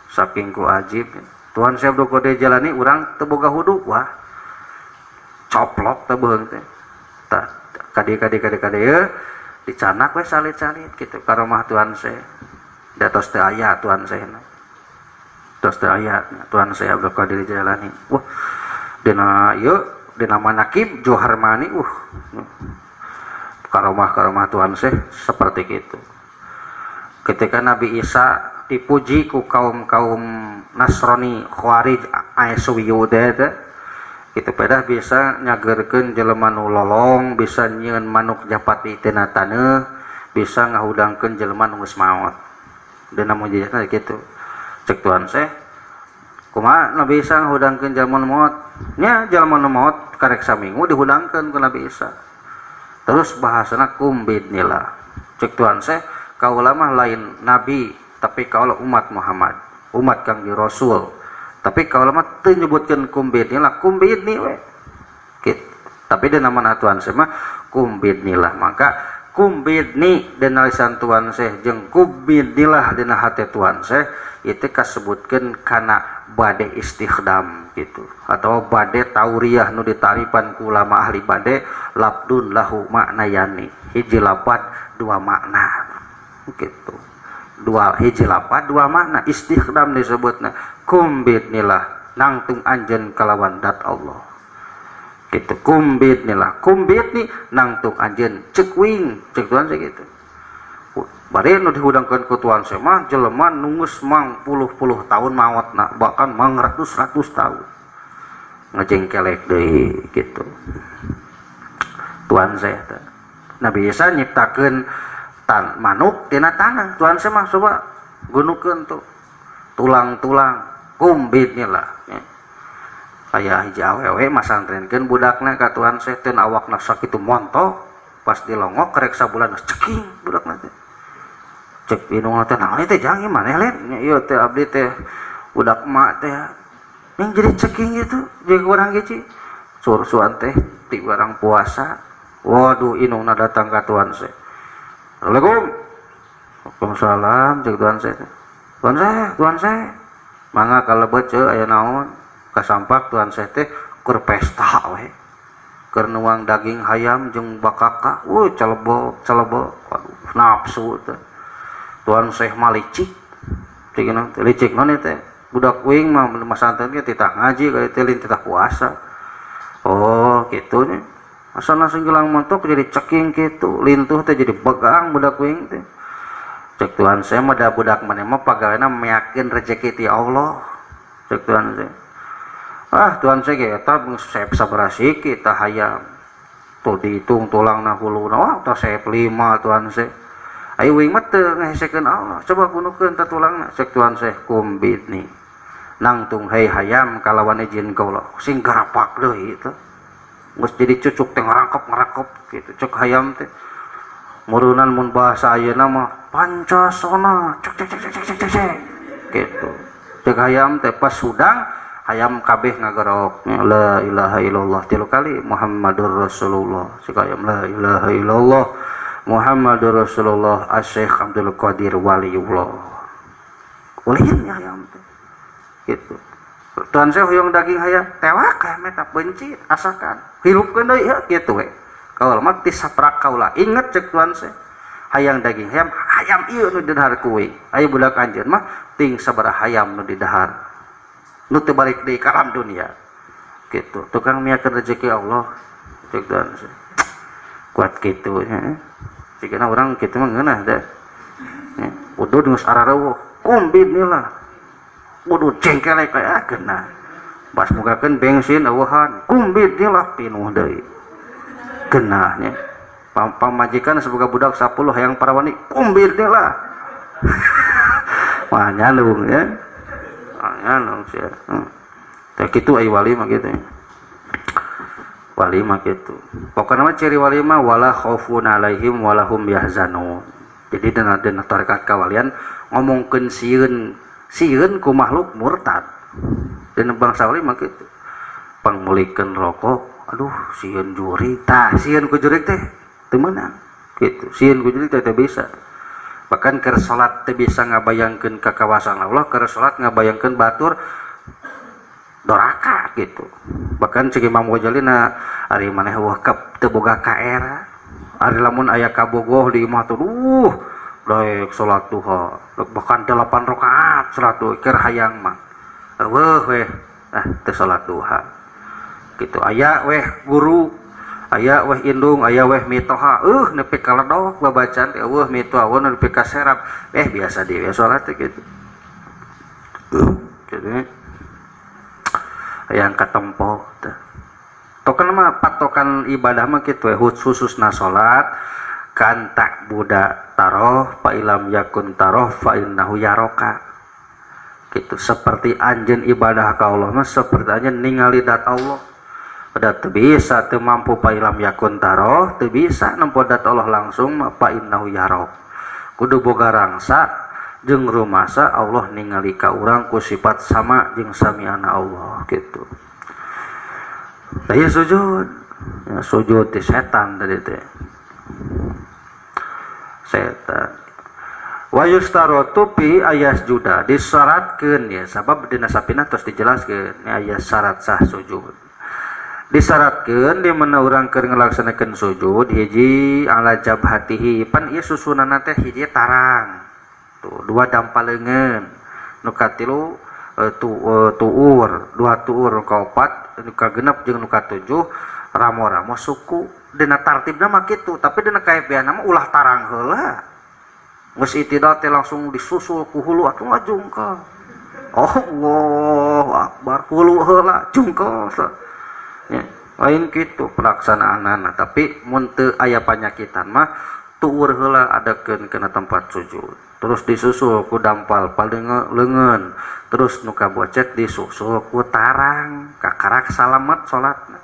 Saking ku ajib. Tuan Syekh Abdul Qadir Jailani urang teu boga hudu wah. Coplok tah beuheung teh. Tah kadi-kadi ye dicanak we salit-salit kitu karomah Tuan Syekh. Da tos teu aya Tuan Syekhna. Tos teu aya Tuan Syekh Abdul Qadir Jailani. Wah, dina ieu dina manakib Joharmani karomah-karomah Tuan Syekh seperti itu. Ketika Nabi Isa dipuji ku kaum-kaum Nasrani Khawarij Aiswiyu teh kitu pedah bisa nyageurkeun jelema nu lolong, bisa nyieun manuk japati tina taneuh, bisa ngahudangkeun jelema nu geus maot. Dina mujizatna kitu. Cek Tuan Syekh, kumaha Nabi Isa ngahudangkeun jelema nu maot? Nya jelema nu maot karek saminggu dihudangkeun ku Nabi Isa. Terus bahasana kumbidnillah. Cek Tuan Syekh, kaula mah lain nabi tapi kaula umat Muhammad, umat Kangjeng Rasul. Tapi kaula mah teu nyebutkeun kumbidnillah, kumbidni we. Gitu. Tapi dina mana Tuan Syekh mah kumbidnillah. Maka kumbidni dina lisan Tuan Syekh jeung kumbidnillah dina hate Tuan Syekh itu kasebutkeun kana bade istikhdam gitu atau bade tauriah nu ditaripan ku ulama ahli bade labdun lahu maknayani, hiji lapad dua makna gitu. Dua hiji lapad dua makna istikhdam disebutna kumbidnillah nangtung anjeun kalawan dat Allah gitu. Kumbidnillah, kumbidni nangtung anjeun ceuk wing, ceuk Tuan Syekh gitu. Bari nu dihudangkeun ku Tuan Syekh mah jelema nu geus mang puluh-puluh tahun maotna, bahkan mang ratus-ratus tahun. Ngejengkelek deui gitu. Tuan Syekh teh. Nabi Isa nyiptakeun tan manuk tina tanah. Tuan Syekh mah coba gunukeun tuh tulang-tulang kumbidnillah. Aya hiji awewe masantrenkeun budakna ka Tuan Syekh teh awakna sakitu montok, pas dilongok karek sabulan geus ceking budakna teh. Cek indungna teh naon teh jang maneh lain nya ieu teh abdi teh budak emak teh yang jadi ceking gitu jeung urang ge sursuan teh ti barang puasa. Waduh indungna datang ka Tuan Syekh. Assalamualaikum. Waalaikumsalam cek Tuan Syekh. Tuan Syekh, Tuan Syekh. Mangga kalebet ceu aya naon? Kasampak Tuan Syekh teh keur pesta we. Keur nuang daging hayam jeung bakaka. Wuh celebok, celebok. Waduh nafsu teh. Tuan Syekh mah licik. Cik naon teh licik naon teh? Budak uing mah masanten ge titah ngaji ka teh lain titah puasa. Oh, kitu nya. Asana singgelang montok jadi ceking kitu, lintuh teh jadi begang budak uing teh. Cek Tuan Syekh mah da budak maneh mah pagawena meyakin rezeki ti Allah. Cek Tuan Syekh. Ah, Tuan Syekh ge eta geus sep sabaraha siki tah hayam. Tuh dihitung tulangna huluna, wah tah sep 5 Tuan Syekh. Ayo uing mah teu ngahesekeun Allah, coba gunukeun tah tulangna. Cek Tuan Syekh kumbidni. Nangtung hei hayam kalawan izin kaula. Sing garapak deui teh. Geus jadi cucuk teh ngarangkep-ngarangkep gitu. Cek hayam teh. Murunan mun bahasa ayeuna mah pancasona cek cek cek cek cek cek cek gitu. Cek hayam teh pas hudang hayam kabeh ngagerok la ilaha illallah tilu kali Muhammadur Rasulullah. Cek hayam la ilaha illallah Muhammadur Rasulullah Asy-Syaikh Abdul Qadir Waliullah. Ulin ya hayam teh. Gitu. Tuan Syekh hoyong daging hayam tewak hayam eta benci asakan. Hirupkeun deui heuh kitu we. Kaula mah ti saprak kaula inget cek Tuan Syekh. Hayang daging hayam, hayam ieu nu didahar ku we. Aya budak anjeun mah ting sabaraha hayam nu didahar. Nu teu balik deui ka alam dunia. Gitu. Tukang miakeun rezeki Allah cek Tuan Syekh. Kuat kitu nya. Sigana urang kitu mah ngeunah da. Udud geus arareuweuh, kumbidnillah. Udud jengkelek we ah geunah. Pas mugakeun bensin eueuhan, kumbidnillah pinuh deui. Geunah nya. Pamajikan sebagai budak 10 hayang parawani kumbir deh lah. Wah nyalung ya. Nyalung sih. Teh kitu ai wali mah kitu. Wali mah kitu. Pokona mah ciri wali mah wala khaufun alaihim wala hum yahzanun. Jadi dina tarekat kawalian ngomongkeun sieun sieun ku makhluk murtad. Dina bangsa wali mah kitu. Pangmeulikeun rokok, aduh sieun jurig. Tah sieun ku jurig teh teu meunang kitu. Sieun ku jurig teh teu bisa. Bahkan keur salat teu bisa ngabayangkeun ka kawasan Allah, keur salat ngabayangkeun batur doraka gitu. Bahkan cek Imam Ghazali na ari maneh wakaf teu boga kaera. Ari lamun aya kabogoh di imah tuh duh daek salat duha, bahkan 8 rakaat salat duha keur hayang mah. Eueuh weh, ah teu salat duha. Gitu aya weh guru, aya weh indung, aya weh mitoha, nepi ka ledok babacaan teh eueuh mitoha nepi ka serap. Biasa deui salat teh kitu. Gitu. Yang katempo teh. Tokan mah patokan ibadah mah kitu we khususna salat kan tak budak taroh fa ilam yakun taroh fa innahu yaroka. Gitu seperti anjeun ibadah ka Allah mah seperti anjeun ningali dat Allah. Da teu bisa teu mampu fa ilam yakun taroh teu bisa nempo dat Allah langsung mah fa innahu yarok. Kudu boga rangsa jeung rumasa Allah ningali ka urang ku sifat sama jeung samiana Allah gitu. Tah ieu sujud. Ya, sujud teh setan tadi teh. Setan. Wa yustarotu fi ayas juda disyaratkeun ya sabab dina sapina tos dijelaskeun aya syarat sah sujud. Disyaratkeun di mana urang keur ngalaksanakeun sujud hiji ala jabhatihi pan ieu susunanna teh hiji tarang. Tuh dua dampal leungeun nu katilu tuur dua tuur nu kaopat nu kagenep jeung nu katujuh ramo-ramo suku dina tartibna mah kitu tapi dina kaebeana mah ulah tarang heula geus itidal teh langsung disusul ku hulu atuh ngajungkel Allahu akbar hulu heula jungkel ya lain kitu pelaksanaanana tapi mun teu aya panyakitan mah tuur heula adakeun kana tempat sujud terus disusul ku dampal paling leungeun terus nu kabocet disusul ku tarang kakarak salamet salatna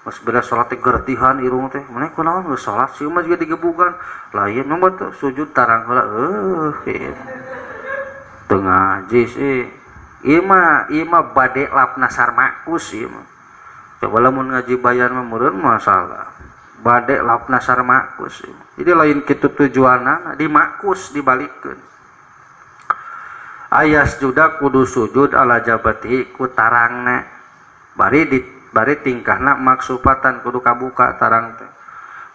geus beres salat teh gertihan irung teh maneh kunaon geus salat sieu mah jiga digebugan lain mah teh sujud tarang heula kieu teu ngaji sih ieu mah bade lapna sarmakus ieu mah coba lamun ngaji bayan mah meureun masalah bade lapna sarmakus. Jadi lain kitu tujuanna dimakus dibalikeun. Ayas juda kudu sujud ala jabati ku tarangna. Bari tingkahna maksupatan kudu kabuka tarang teh.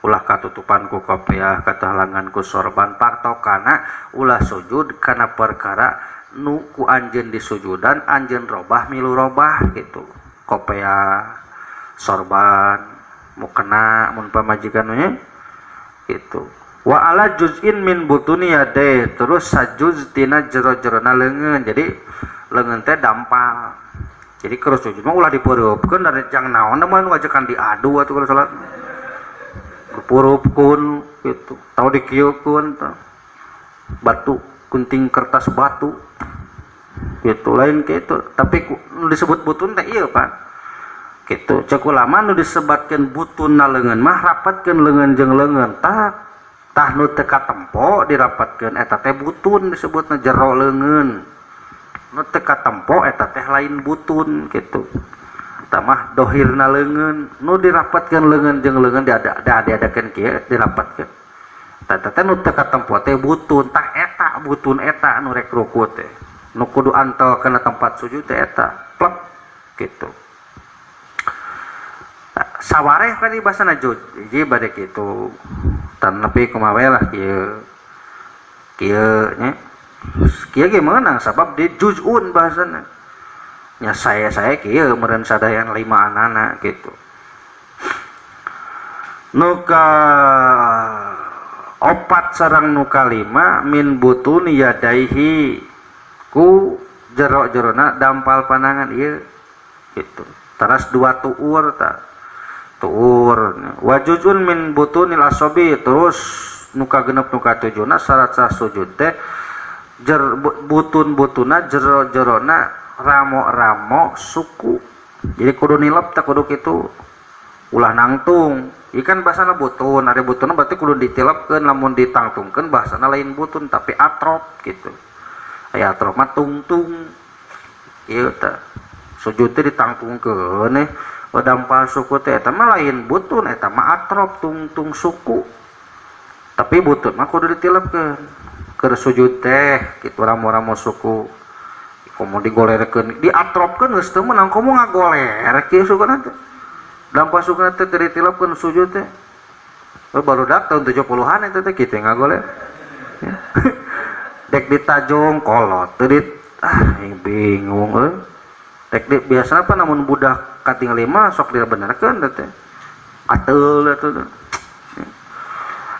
Ulah katutupan ku kopiah, katahalangan ku sorban partokana ulah sujud kana perkara nu ku anjeun disujudan anjeun robah milu robah gitu. Kopiah, sorban mukena mun pamajikan nya gitu. Wa ala juz'in min butuni yade terus sajuz tina jero-jerona leungeun. Jadi leungeun teh dampal. Jadi keur sujud mah ulah dipeureupeun da jang naon mah nu ajakan diadu atuh kalau salat. Dipeureupeun gitu. Tau dikieukeun tah. Batu kunting kertas batu. Gitu lain kitu. Tapi nu disebut butun teh ieu Pak. Gitu cek ulama nu disebatkeun butunna leungeun mah rapatkeun leungeun jeung leungeun tah tah nu teu katempo dirapatkeun eta teh butun disebutna jero leungeun nu teu katempo eta teh lain butun gitu eta mah dohirna leungeun nu dirapatkeun leungeun jeung leungeun diadakeun kieu dirapatkeun eta teh nu teu katempo teh butun tah eta butun eta nu rek ruku teh nu kudu antel kana tempat sujud teh eta plek gitu. Sawareh kan bahasana hiji bade kitu tan nepi kumaha we lah kieu kieu nya kieu ge meunang sabab di juz'un bahasana nya saya kieu meureun sadayan lima anana kitu nu ka opat sareng nu kalima min butun yadaihi ku jero-jerona dampal panangan ieu kitu teras dua tuur tah. Tuur wajujun min butunil asobi terus nu kagenep nu katujuna syarat sah sujud teh butun-butuna jero-jerona ramo-ramo suku. Jadi kudu nilep teh kudu kitu. Ulah nangtung. Ikan bahasana butun, ari butun berarti kudu ditilepkeun lamun ditangtungkeun bahasana lain butun tapi atrop gitu. Aya atrop mah tungtung. Ieu teh sujud teh ditangtungkeun dampal suku teh eta mah lain butun eta mah atrop tungtung suku. Tapi butun mah kudu ditilepkeun keur sujud teh kitu ramo-ramo suku. Komo digolerkeun, diatropkeun geus teu meunang komo ngagoler kieu sukuna teh. Dampal sukuna teh teu ditilepkeun sujud teh. Barudak tahun 70-an eta teh kitu ngagoler. Dek ditajong kolot teu di bingung euy. Dek di biasana apa namun budak kating lima sok dibenerkeun teh. Ateul atuh.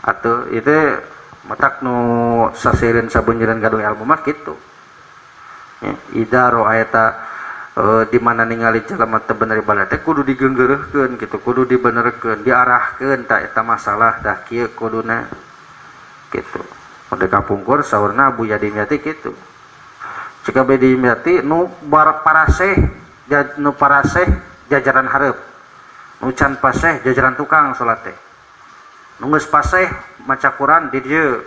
Ateul ieu teh matak nu sasireun sabunjeun gaduh ilmu mah kitu. Ya, idza ra'aita di mana ningali jelema teu bener ibadah teh kudu digeunggeureuhkeun kitu, kudu dibenerkeun, diarahkeun ta eta masalah dah kieu kuduna kitu. Pada kapungkur saurna Abu Yadimyati kitu. Jika Yadimyati nu paraseh nu paraseh jajaran hareup. Nu can paseh jajaran tukang salat teh. Nu geus paseh maca Quran di dieu,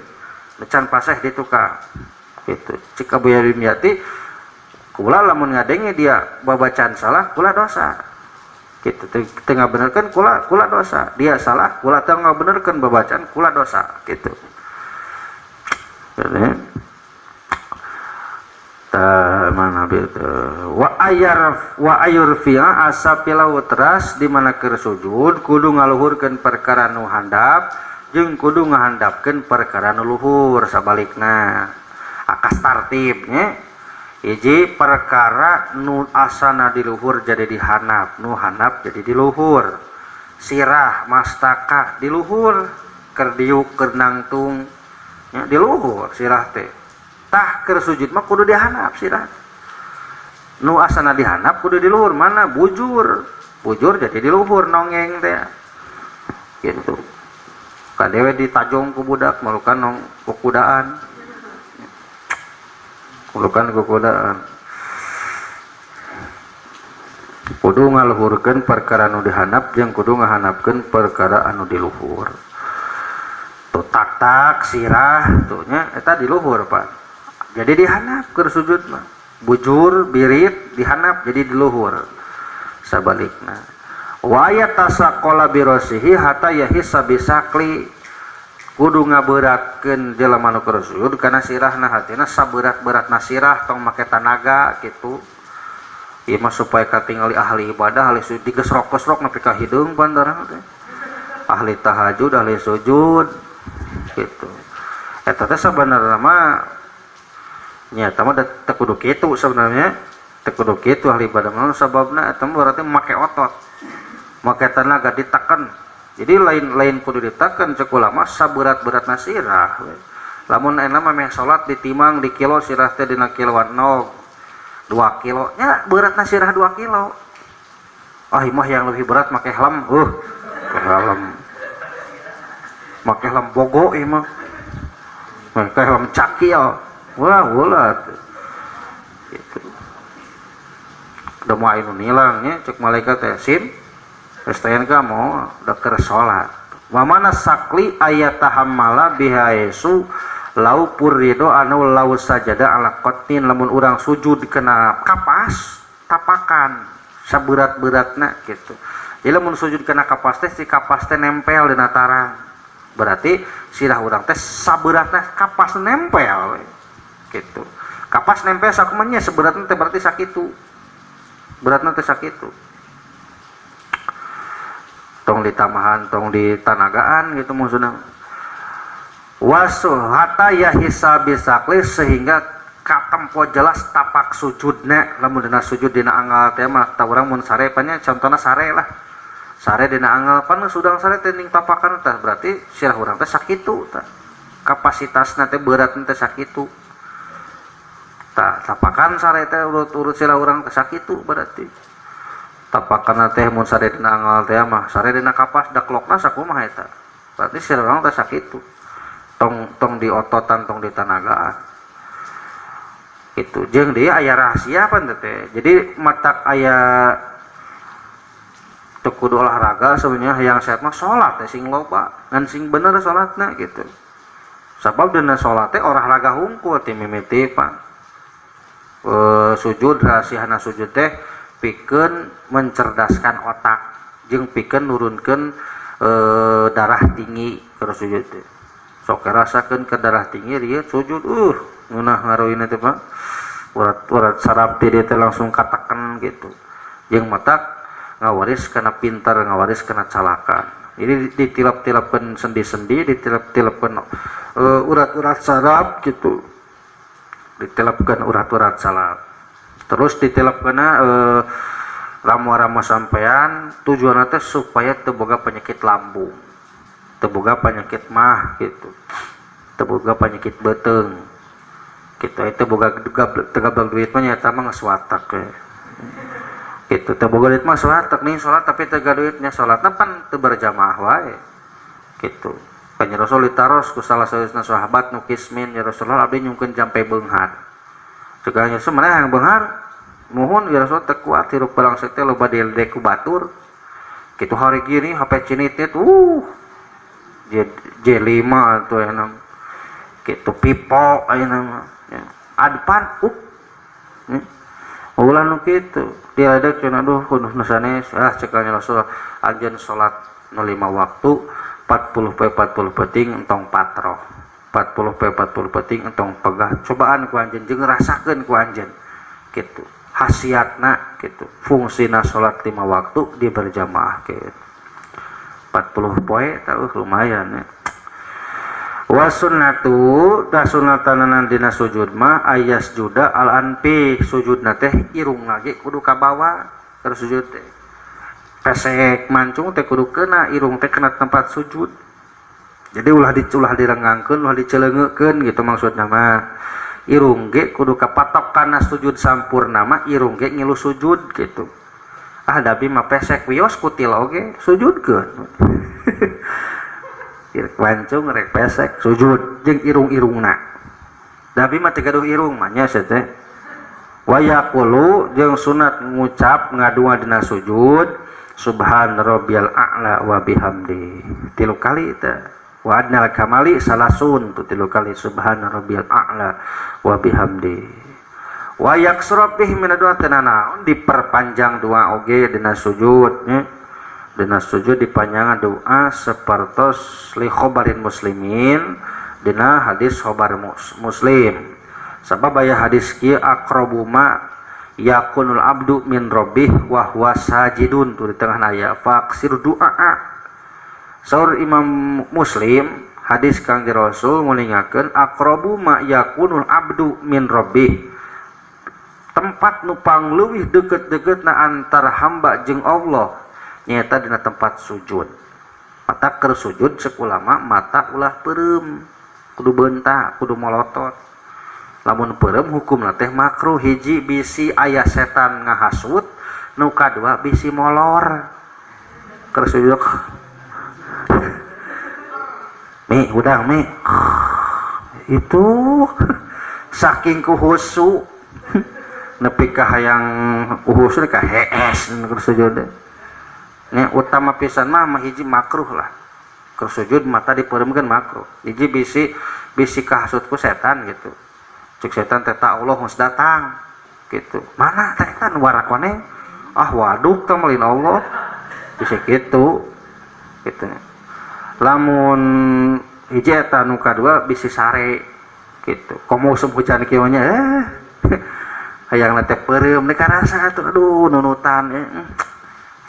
nu can paseh di tukang. Gitu. Cik Abu Yadimyati kula lamun ngadenge dia babacaan salah kula dosa. Gitu. Teu ngabenerkeun kula dosa. Dia salah kula teu ngabenerkeun babacaan kula dosa gitu. Mana wa ayar wa ayurfi'a asapilau teras di mana keur sujud kudu ngaluhurkeun perkara nu handap jeung kudu ngahandapkeun perkara nu luhur sabalikna akas tartib nya hiji perkara nu asana di luhur jadi dihandap nu handap jadi di luhur sirah mastaka di luhur keur diuk keur nangtung nya di luhur sirah teh. Tah keur sujud mah kudu dihandap sirah. Nu asana dihandap kudu di luhur mana bujur. Bujur jadi di luhur nongeng teh. Gitu. Kadewe ditajong ku budak malukan nong kukudaan. Malukan kukudaan. Kudu ngaluhurkeun perkara nu dihandap jeung kudu ngahandapkeun perkara anu di luhur. Tuh tak-tak sirah tuh nya eta di luhur Pak. Jadi dihandap keur sujud mah. Bujur birit dihandap jadi di luhur. Sabalikna. Wa yatasaqala birasihi hatta yahissa bisaqli. Kudu ngaberatkeun jelema nu keur sujud kana sirahna hatina saberat-beratna sirah tong make tanaga kitu. Ieu mah supaya katingali ahli ibadah ahli sujud digesrok-gesrok nepi ka hideung pandarang teh. Ahli tahajud, ahli sujud gitu. Eta teh sabenerna mah nyata mah teu kudu kitu sebenarnya, teu kudu kitu ahli ibadah mah sababna eta mah berarti make otot. Make tenaga ditekan. Jadi lain-lain kudu ditekan cek ulama saberat-beratna sirah. Lamun enak mah meh salat ditimang di kilo sirah teh dina kiloan 0 2 kilo nya beratna sirah 2 kilo. Ah mah yang lebih berat make helm. Helm. Make helm bogo ieu mah. Make helm cakil. Wah, ulah gitu. Udah mau anu nilang nya cek malaikat teh sim STNK mau udah keur salat. Wa mana sakli ayatahammala bihaesu lau purrido anu lau sajada ala qatnin lamun urang sujud kena kapas tapakan saberat-beratna gitu. Jadi lamun sujud kena kapas teh si kapas teh nempel dina tarang. Berarti sirah urang teh saberatna kapas nempel we. Gitu. Kapas nempel sakumanya seberatna teh berarti sakitu. Beratna teh sakitu. Tong ditamahan, tong ditanagaan gitu maksudna. Wasuh hatta yahisa bisaqli sehingga katempo jelas tapak sujudna lamun dina sujud dina anggal teh mah ta urang mun sare pan nya contona sare lah. Sare dina anggal pan sudang sare teh ning tapakan tah berarti sirah urang teh sakitu tah. Kapasitasna teh beratna teh sakitu. Tah tapakan sare teh urut-urut sirah urang teh sakitu berarti. Tapakan teh mun sare dina anggal teh mah sare dina kapas daklokna sakumaha eta. Berarti sirang teh sakitu. Tong tong diototan tong ditanagaan. Gitu. Jeung deui aya rahasia pan teh. Jadi matak aya teu kudu olahraga sebenarnya yang sehat mah salat teh sing loba, ngan sing bener salatna gitu. Sabab dina salat teh olahraga hungkul ti mimiti pan. Sujud rahasiana sujud teh pikeun mencerdaskan otak jeung pikeun nurunkeun darah tinggi keur sujud teh. Sok rasakeun ke darah tinggi dia sujud ngeunah ngaruina teh Pak. Urat-urat saraf teh dia teh langsung kateken gitu. Jeung matak ngawaris kana pintar, ngawaris kana calaka. Jadi ditilap-tilapkeun sendi-sendi, ditilap-tilapkeun urat-urat saraf gitu. Ditilapkeun urat-urat saraf. Terus ditilapkeunna ramuan-ramuan sampean tujuanna teh supaya teu boga penyakit lambung, teu boga penyakit mah gitu, teu boga penyakit beuteung gitu. Itu boga teu gablek duit mah nyaeta mah geus watak we. Gitu, teu boga duit mah salat nih salat tapi teu gaduh duitnya salatna pan teu berjamaah wae gitu. Kan Rasul ditaros ku salah sawiosna sahabat nu kismin, ya Rasulullah abdi nyungkeun jampe beunghar. Ceuk Rasul maneh hayang beunghar? Muhun ya Rasul teu kuat hirup barang teh loba diledek ku batur. Kitu hari gini HP cinitit J5 atuh aya kitu pipo ayeuna mah ya. Adpan up. Ulah nu kitu diledek cenah aduh kudu nu sanes ah ceuk Rasul anjeun salat nu 5 waktu 40 poe 40 peuting entong patroh 40 poe 40 peuting entong pegah cobaan ku anjeun jeung rasakeun ku anjeun kitu khasiatna kitu fungsina salat 5 waktu di berjamaah kitu 40 poe tah lumayan ya. Wa sunnatu da sunnatana dina sujud mah ayas juda al anfi sujudna teh irungna ge kudu ka bawah keur sujud teh pesek mancung teh kudu kena irung teh kena tempat sujud. Jadi ulah direngangkeun ulah diceleungekeun gitu maksudna mah irung ge kudu kapatok kana sujud sampurna mah irung ge ngilu sujud gitu. Ah dabi mah pesek wios kutil oge sujudkeun. Mancung rek pesek sujud jeung irung-irungna. Dabi mah teu gaduh irung mah nya teh. Wa yaqulu jeung sunat ngucap ngadua dina sujud subhan rabbiyal a'la wa bihamdi. 3 kali teh. Wa adnal kamali salasun tu 3 kali subhan rabbiyal a'la wa bihamdi. Wa yaksuru bih min doa tenana diperpanjang doa oge dina sujud nya. Dina sujud dipanjangan doa sapertos li khobarin muslimin dina hadis khobar muslim. Sabab aya hadis kieu aqrabu ma yakunul abdu min rabbih wa huwa sajidun tu di tengah aya faqsir du'a. Saur Imam Muslim hadis Kangjeng Rasul nguningakeun aqrabu ma yakunul abdu min rabbih tempat nu pangleuwih deukeut-deukeutna antar hamba jeung Allah nyaeta dina tempat sujud. Mata keur sujud ceuk ulama mata ulah peureum kudu beunta kudu molotot. Lamun peureum hukumna teh makruh hiji bisi aya setan ngahasut nu kadua bisi molor keur sujud. Mi udang mi itu saking kuhusu nepi ka hayang kuhusu ka hees keur sujud. Nya utama pisan mah hiji makruh lah. Keur sujud mata dipeureumkeun makruh. Hiji bisi kahasut ku setan gitu. Cek setan teh ta Allah geus datang gitu. Mana teh eta nu warakone? Ah waduk teh melin Allah. Bisa kitu. Gitu. Lamun hiji eta nu kadua bisi sare gitu. Komo usum hujan kieu nya hayang teh peureum nih karasa atuh aduh nunutan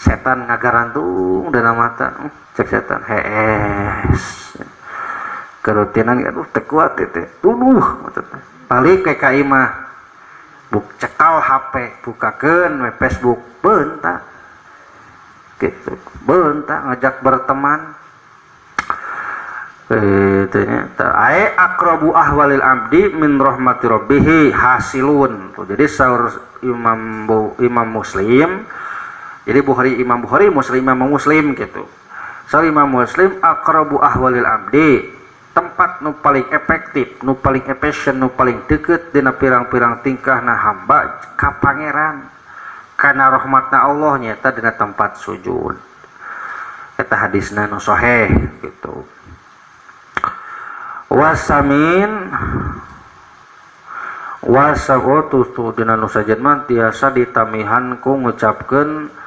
Setan ngagarantung dina mata cek setan hees kerutinan aduh teu kuat teh tuduh maksudna balik ke ka imah buk cekal HP bukakeun we Facebook beunta gitu beunta ngajak berteman itu nya ae aqrabu ahwalil abdi min rahmati rabbih hasilun. Tuh, jadi saur Imam Muslim Jadi Bukhari Imam Bukhari Muslim Imam Muslim gitu. Sari Imam Muslim aqrabu ahwalil abdi, tempat nu paling efektif, nu paling efisien, nu paling deket dina pirang-pirang tingkahna hamba ka pangeran kana rahmatna Allah nyata dina tempat sujud. Eta hadisna nu sahih gitu. Wasamin wasagotu tu dina nu sajen mah tiasa ditamihan ku ngucapkeun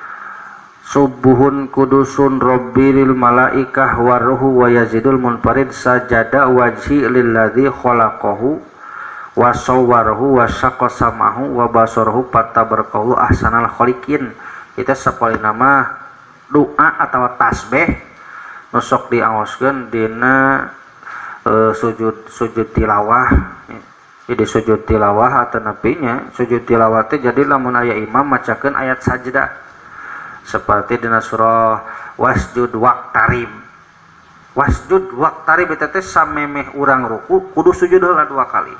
subuhun kudusun rabbil malaikah waruhu wa yazidul munfarid sajada wajhi lilladzi khalaqahu wa sawwarahu wa syaqqa samahu wa basarahu fatabarakahu ahsanal khaliqin. Kita sapalina mah doa atau tasbih nu sok diaoskeun dina sujud tilawah. Jadi sujud tilawah atau napinya sujud tilawah teh jadi lamun aya imam macakeun ayat sajdah seperti dina surah wasjud waqtarib. Wasjud waqtarib eta teh samemeh urang ruku kudu sujud heula dua kali.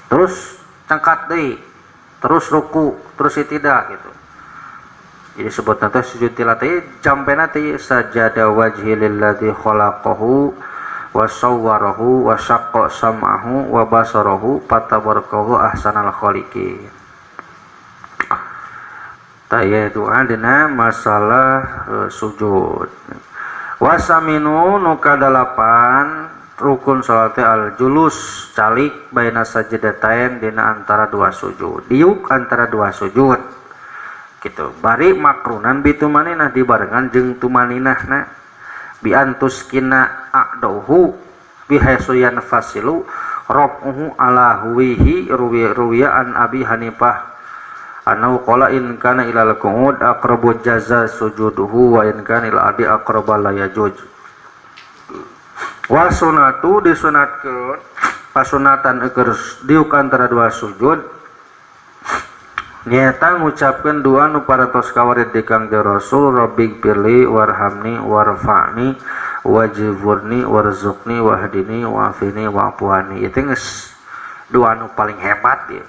Terus cangkat deui, terus ruku, terus tidak gitu. Jadi sebutna teh sujud tilawah teh jampena teh sajada wajhi lilladzi khalaqahu wa sawwarahu wa syaqqa sam'ahu wa basarahu fatabarakahu ahsanal khaliqin. Taya doa dina masalah sujud. Wasaminu nu kadalapan rukun salat al julus calik baina sajdatain dina antara dua sujud. Diuk antara dua sujud. Gitu. Bari makrunan bitumaninah dibarengan jeung tumaninahna. Bi antus kina a'dahu bihaisu yanfasilu rabuhu ala huwihi ruwiya an Abi Hanifah anau qala in kana ilal qu'ud aqrabu jaza sujuduhu wa in kana ila adi aqraba la yajuj. Wa sunatu disunatkeun pasunatan eukeur diuk antara dua sujud nyata ngucapkeun dua nu parantos kawarid di Kangjeng Rasul rabbighfirli warhamni warfa'ni wajburni warzuqni wahdini wa'afini wa'fuani. Itu geus dua nu paling hebat ieu.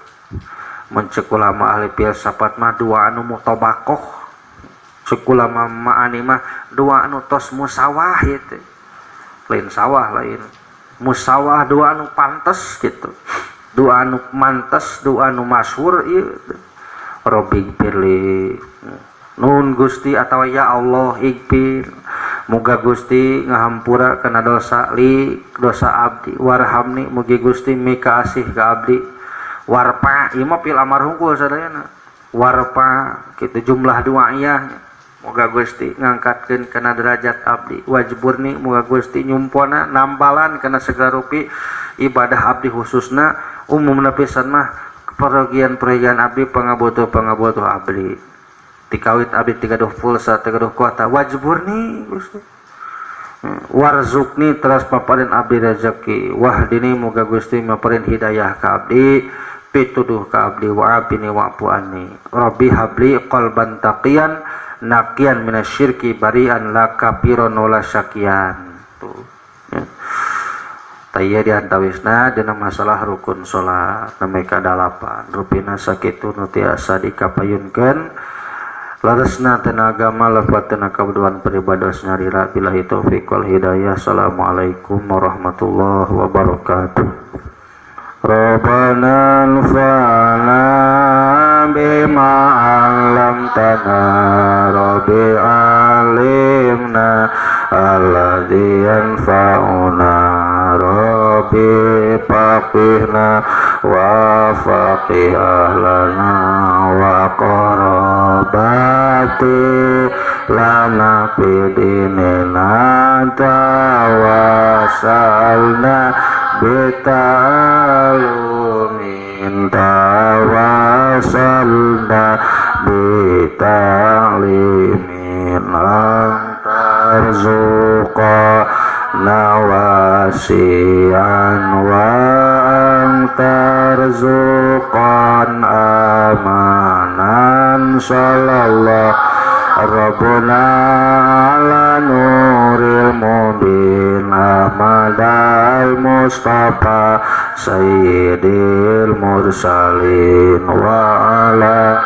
Mun ceuk ulama ahli filsafat mah dua anu mutabakoh, ceuk ulama ma'ani mah dua anu tos musawah ieu teh. Lain sawah lain musawah, dua anu pantes gitu, dua anu mantes, dua anu masyhur ieu. Rabbighfirli nun Gusti atawa ya Allah igfir muga Gusti ngahampura kana dosa li dosa abdi, warhamni mugi Gusti mika asih ka abdi, warpa ieu mah pil amar hungkul sadayana, warpa kitu jumlah dua iyah muga Gusti ngangkatkeun kana derajat abdi, wajburni muga Gusti nyumpona nambalan kana segala rupi ibadah abdi khususna umumna pisan mah perogian-perogian abdi pangabutuh-pangabutuh abdi tikawit abdi tigaduh pulsa tigaduh kuota wajburni Gusti warzukni teras paparin abdi rezeki wahdini muga Gusti maparin hidayah ka abdi pituduh ka abdi wa afini wa'fu anni rabbi habli qalban taqiyan naqiyan minasyirki barian la kafiron wala syakian. Tuh ya. Taya diantawisna dina masalah rukun salat namai kadalapan rupina sakitu nu tiasa dikapayunkeun laresna tina agama lepat tina kabuduhan pribados nyalira billahi taufik wal hidayah. Assalamualaikum warahmatullahi wabarakatuh. Rabbana anfa'na bima 'allamtana rabbi 'allimna alladzi yanfa'una rabbi faqihna wa faqih ahlana wa qarabati lana fi dinina tawassalna bita'alumin tawassalna bita'limin antarzuqa nawasian wa antarzuqan amanan sallallahu Rabbuna ala nuril mubin ahmadal mustafa sayyidil mursalin wa ala